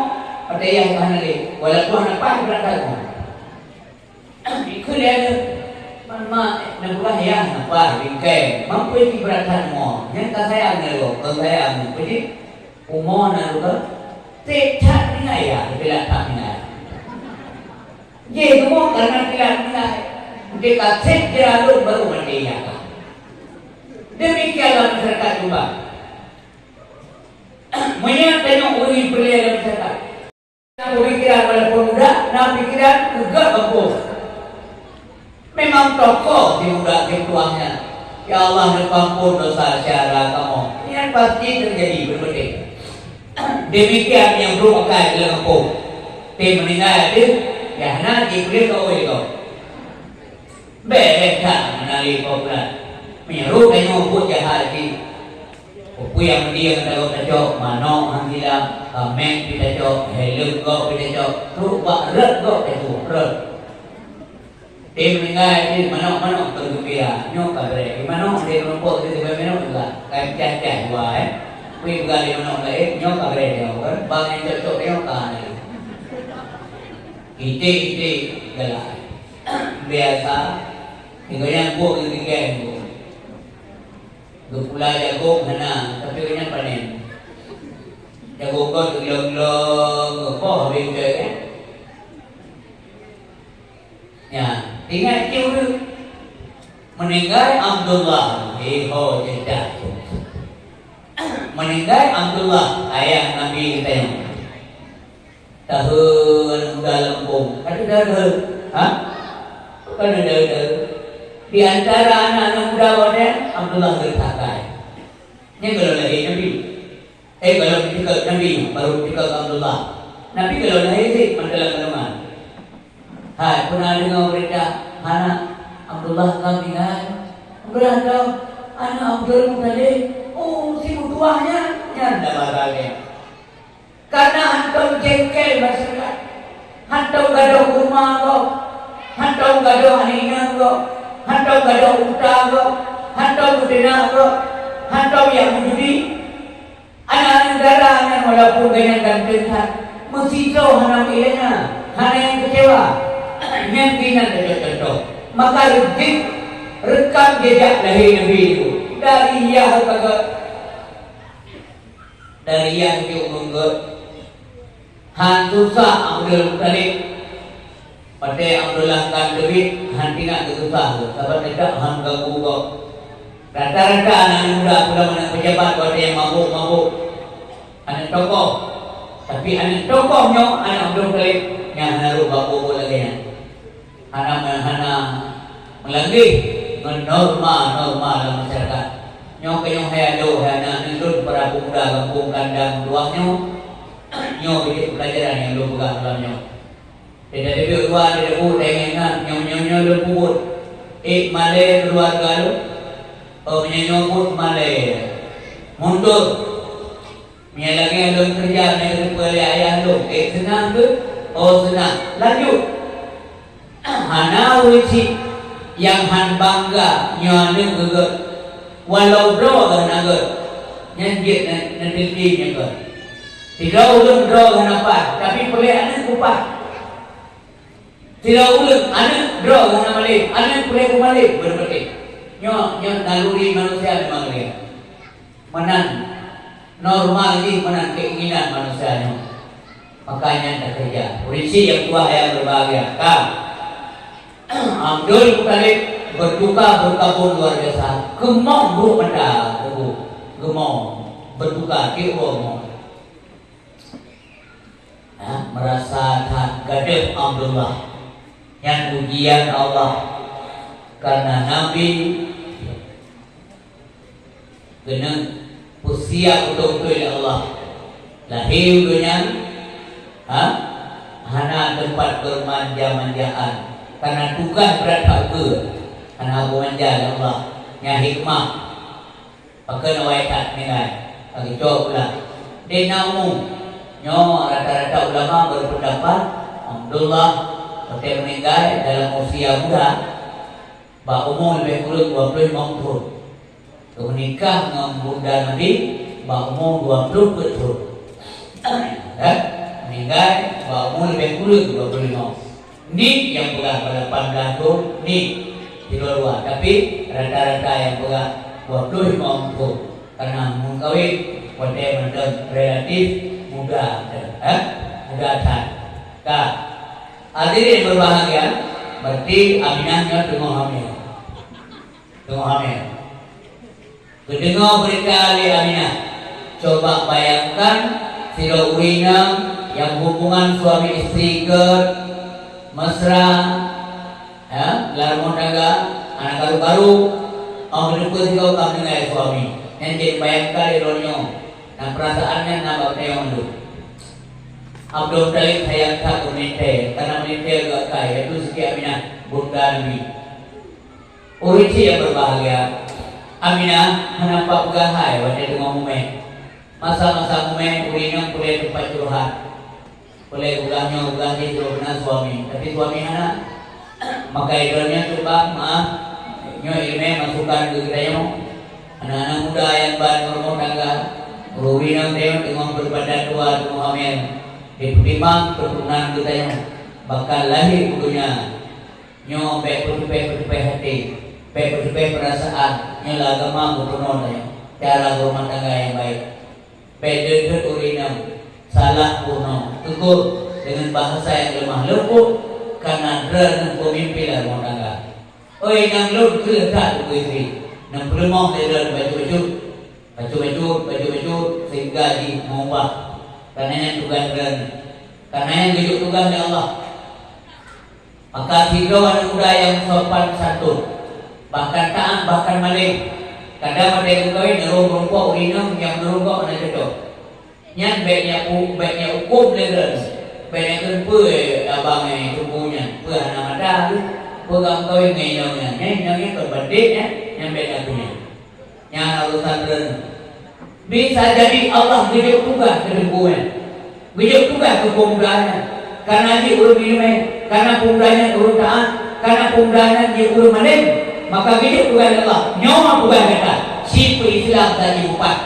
watée yah ka hana lé, walaupun hana paih brat that rumoh. Dikheun lé aneuk, man mak na peugah yah na paih bingkai, mampu jibrat that rumoh, nyan ka sayang na lé gob, kon sayang na peue jih? Umoe na lé gob, trép that tinggai yah, teupeulak that tinggai. Jih rumoh ka na teulat tinggai, udeb ka seb jira lôn barô maté yah ka. Demikianlah masyarakat Jombang. Meunyoe tanyoe ureueng peureulée lam masyarakat, na peumikiran walaupun muda, na pikiran keu geuh gampông. Memang tokoh si muda si tuah nyan, "Ya Allah, neupeuampôn dosa syedara kamoe." Nyan pasti teujadi beutôi. Demikian nyang brok akai lam gampông. Tem meuninggai deuh, ya hana jipeuleueh kawé gob. Bék that meunari poh bulan. Meunyoe tanyoe buet jahat jih, peue nyang meudiang ngon gob tacok, manok han silam, kaméng pih tacok, heleuem gob pih tacok, trok bak rot gob tacok, rot. Tem tinggai di manok-manok teugeumbira, nyoe ka brek. Di manok di kelompok di sebelah manok juga. Kai pecah-pecah dua, eh. Kui peugah di manok laén, nyoe ka brek dia, kan? Bang nyang cocok nyoe ka ni. Itik-itik galak. Biasa. Tinggal nyang buek di tinggai tu. Geupula jagong hana, tapi ureueng nyan panen. Jagong gob teugilong-gilong, boh habéh utai, kan? Ya, ingat cit ureueng. Meuninggai Abdullah, eh, ho cerita. Meuninggai Abdullah, ayah Nabi geutanyoe. Tahun muda lempung. Ada dada. Ha? Bukan ada dada. Di antara anak-anak muda pada Abdullah bin Sakai. Ini kalau lahir Nabi. Eh, kalau dicekat Nabi, baru dicekat Abdullah. Nabi kalau lahir sih, mantap kandungan. Hai, pernah dengar berita, anak Abdullah kau meninggal? Abdullah kau, anak Abdul Muttalib. Oh, si mutuahnya, nyan dah barang dia. Karena hantom jengkel masyarakat, hantom gadôh kurma gob, hantom gadôh aneuëk inong gob, hantom gadôh unta gob, hantom beuteunak gob, hantom nyang meujudi. Aneuk-aneuk dara nyan walaupun gobnyan ganteng that, meusidroe hana meuilée, hana nyang keucewa. Nyan keunan contoh-contoh. Maka jeuet rekam jejak lahé Nabi tu dari yah ka gét. Dari yah jeuet ureueng gét, han susah Abdul Muttalib. Watée Abdullah ka teubiet, han teuingat keu susah geuh, sabab teutab han ganggu gob. Rata-rata aneuk muda pulang aneuk pejabat watée nyang mabök-mabök, aneuk tokoh. Tapi aneuk tokoh nyoe, aneuk Abdul Muttalib, nyang hana rhot bak buet-buet lagée nyan. Hana me-, hana meulangeh ngon norma-norma lam masyarakat. Nyoe keuh nyoe hai ado, hai aneuk lôn, para pemuda gampông Kandang Luwah nyoe, nyoe keuh jeuet peulajaran nyang lôn peugah malam nyoe. Teudeungoe dua, teudeungoe taingat-ingat, nyoe, nyoe, nyoe lôn peubuet. Ék malée keuluwarga lôn, oh, meunyoe nyoe buet malée. Mundur. Meunyoe lagée lôn keureuja, meunyoe geuteupeue lé ayah lôn, ék seunang keuh? Oh, seunang. Lanjut. Hana ureueng cit nyang han bangga nyoe aneuk geuh gét. Walau droe geuh hana gét, nyan jeuet na-, neuteuntée nyan gét. Sidroe ureueng droe geuh hana paih, tapi peureulée aneuk kupaih. Sidroe ureueng aneuk droe geuh hana malém, aneuk peureulée kumalém, beureumaté. Nyoe, nyoe naluri manusia memang lagée. Meunan normal jih, meunan keinginan manusia nyoe. Maka nyan teukeureuja. Ureueng cit nyang tuha nyang berbahagia, ka. Abdul Muttalib berduka berkabun luar biasa. Geumong brok mata, geumong. Berduka, tiep uroe geumong. Ha, merasa that gadôh Abdullah. Nyan ujian Allah. Karena Nabi keuneuk peusiap beutôi-beutôi lé Allah. Lahé u donya, ha, hana teumpat beumanja-manjaan. Karena tugaih brat that ukeue, hana beumanja lé Allah. Nyan hikmah. Pakon awai that nilai, bagi cok pula. Dena umu, nyoe rata-rata ulama berpendapat, Abdullah, watée meuninggai dalam usia muda, bak umu leubeh kureueng dua puluh limong thon. Geumeunikah ngon Bunda Nabi bak umu dua puluh peuet thon. Eh, meuninggai bak umu leubeh kureueng dua puluh limong. Nik nyang peugah bak lapan blaih thon, nik sidroe dua. Tapi rata-rata nyang peugah dua puluh limong thon. Karena meukawen watée mantong relatif muda, eh, muda that. Ka. Hadirin berbahagia, berarti Aminah nyoe teungoh hamil. Teungoh hamil. Geudeungoe beurita lé Aminah. Coba bayangkan, sidroe ureueng inong nyang hubungan suami istri gét mesra, ya, lam rumoh tangga, hana karu-karu, 'oh geuteupeue sigoe ka meuninggai suami. Nyan jeuet bayangkan lé droeneuh nyoe, na peurasaan nyan na bak geutanyoe mandum. Abdul Muttalib sayang that keu meulintée, karena meulintée geuakai, yaitu Siti Aminah, bunda Nabi. Ureueng cit nyang berbahagia, Aminah hana pat peugah hai watée teungoh mumé. Masa-masa mumé, ureueng inong peureulée teumpat curhat. Peureulée peugah nyoe, peugah jih, droe keunan suami, tapi suami hana. Maka droeneuh tuba, maaf, nyoe ileumèe masukan keu geutanyoe. Aneuk-aneuk muda nyang ban rumoh tangga, ureueng inong tanyoe teungoh beubadan dua, teungoh hamil, dipeutimang keuturonan geutanyoe bakal lahé u donya. Nyoe bèk peutupèh-peutupèh até, bèk peutupèh peurasaan, nyoe lé agama geupeurunoe tanyoe cara beurumah tangga nyang baik. Bèk deuh-deuh ureueng inong, salah peurunoe, tegur deungon bahasa nyang leumah leumbot, kareuna droeneuh peumimpin lam rumoh tangga. Oi inong lôn, kreueh that keu istri, neupeuleumoh lé droeneuh bacut-bacut, bacut-bacut, bacut-bacut, sehingga jih meubah. Kareuna nyan tugaih droeneuh, kareuna nyan geujok tugaih lé Allah. Maka sidroe aneuk muda nyang sopan santun, bahkan taat, bahkan malém. Kadang watèe geukawén, na ureueng meurumpok ureueng inong nyang meureumpok hana cocok. Nyan bèk nyak pu-, bèk nyak huköm lé droeneuh. Bèk nyak kheun peue abang nyan, teungku nyan, peue hana mata geuh, peue ka meukawen ngon inong nyan. Nyan inong nyan kon bandét nyan, nyan bèk nyak kheun nyan. Nyan urusan droeneuh. Bisa jadi Allah geujok tugaih keu teungku nyan. Geujok tugaih keu peumuda nyan. Kareuna jih ureueng ileumèe, kareuna peumuda nyan ureueng taat, kareuna peumuda nyan jih ureueng malém, maka geujok tugaih lé Allah. Nyoe tugaih gata, si peu-Islam saji mupat.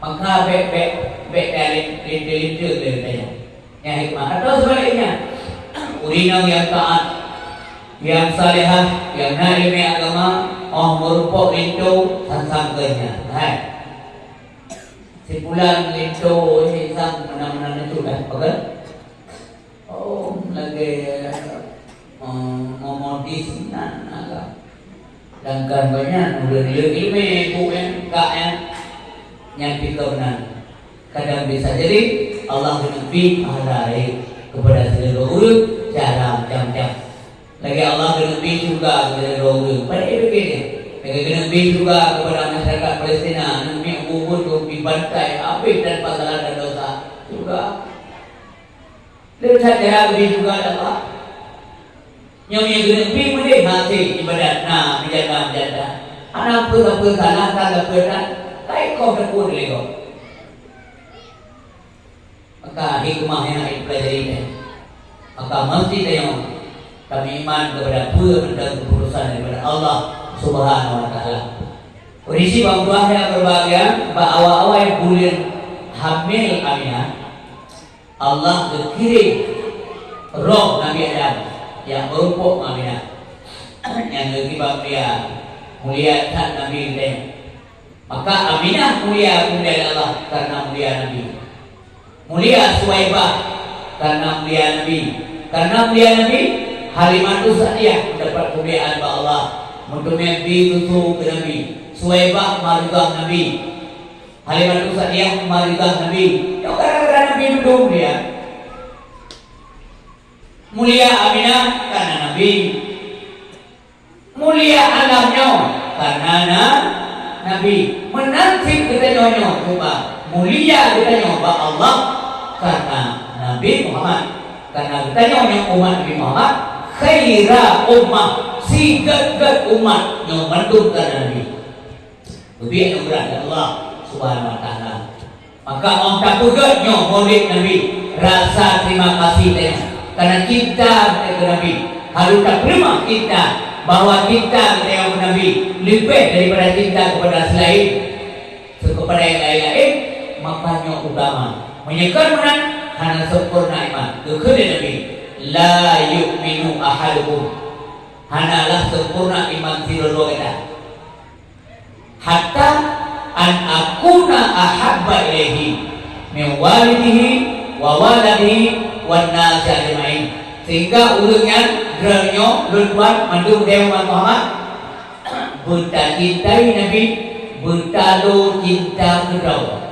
Maka bèk, bèk, bèk talé-, linte-linte lé geutanyoe. Nyang hikmah. Atau sebaliknya, ureueng inong nyang taat, nyang salehah, nyang na ileumèe agama, 'oh meurumpok linto, sang-sang keu nyan. Hai. Si pulan linto, si sang meunan-meunan linto dah, apa kan? Oh, lagèe, eh, memodis nan agam. Sedangkan banyak ureueng le ileumèe, bu nyan, kak nyan, nyan pih ka meunan. Kadang bisa jadi Allah geuneuk bri pahala rayeuk keupada sidroe ureueng cara macam-macam. Lagèe Allah geuneuk bri syeuruga keupada sidroe ureueng. Pandai pike nyan. Lagèe geuneuk bri syeuruga keupada masyarakat Palestina, aneuk miet ubit-ubit dibantai habéh tanpa salah dan dosa. Syeuruga. Lé that cara geubri syeuruga lé Allah. Nyoe nyang geuneuk bri meudeh hasé ibadat na meujanda-meujanda. Hana peue-peue salah, ka sapeue that, ka ikoh teupeue lé gob. Maka hikmah nyang hana jipeulajari nyan. Maka meusti tanyoe tameuiman keupada peue mantong keuputusan daripada Allah Subhanahu wa Taala. Kondisi bang tuah nyang berbahagia, bak awai-awai buleuen hamil Aminah, Allah geukirém roh Nabi Adam nyang meurumpok ngon Aminah. Nyang geukirém mulia, mulia that Nabi geutanyoe. Maka Aminah mulia, mulia lé Allah kareuna mulia Nabi. Mulia Suwaibah kareuna mulia Nabi. Kareuna mulia Nabi, Halimatus Sa'diyah mendapat kemuliaan bak Allah. Meuteumé bi susu keu Nabi. Suwaibah maridah Nabi. Halimatus Sa'diyah maridah Nabi. Nyoe gara-gara Nabi dudoe mulia. Mulia Aminah kareuna Nabi. Mulia alam nyoe kareuna na-, Nabi. Meunan cit geutanyoe nyoe cuba mulia geutanyoe bak Allah kareuna Nabi Muhammad. Kareuna geutanyoe nyoe umat Nabi Muhammad, khaira ummah, sigét-gét umat nyoe mandum kareuna Nabi. Leubeh anugeurah dari Allah Subhanahu wa Taala. Maka 'oh tapeugét nyoe Maulid Nabi, rasa terima kasih tanyoe. Karena cinta keu Nabi, harus tapeuleumah cinta, bahwa cinta keu Nabi leubeh daripada cinta kepada selain, kepada yang lain-lain, maka nyoe utama. Meunyoe kon meunan, hana sempurna iman. Geukheun lé Nabi, "La yu'minu ahadukum." Hanalah sempurna iman sidroe-droe gata. Hatta an akuna ahabba ilaihi min walidihi wa waladihi wan nasi ajma'in. Sehingga ureueng nyan, droeneuh nyoe, lôn tuan, mandum geutanyoe umat Muhammad, beutacintai Nabi, beutalo cinta keudroe.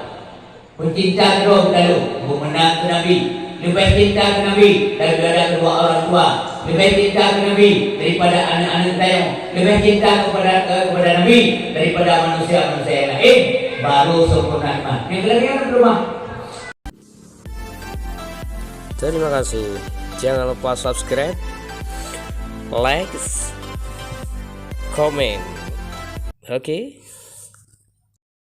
Beucinta keudroe beutalo, beumeunan keu Nabi, leubeh cinta keu Nabi daripada kedua orang tua, leubeh cinta keu Nabi daripada aneuk-aneuk geutanyoe, leubeh cinta kepada, eh, kepada Nabi daripada manusia-manusia yang lain, baru sempurna iman. Nyang keulhèe nyan peuleumah. Terima kasih. Jangan lupa subscribe, like, comment. Oke.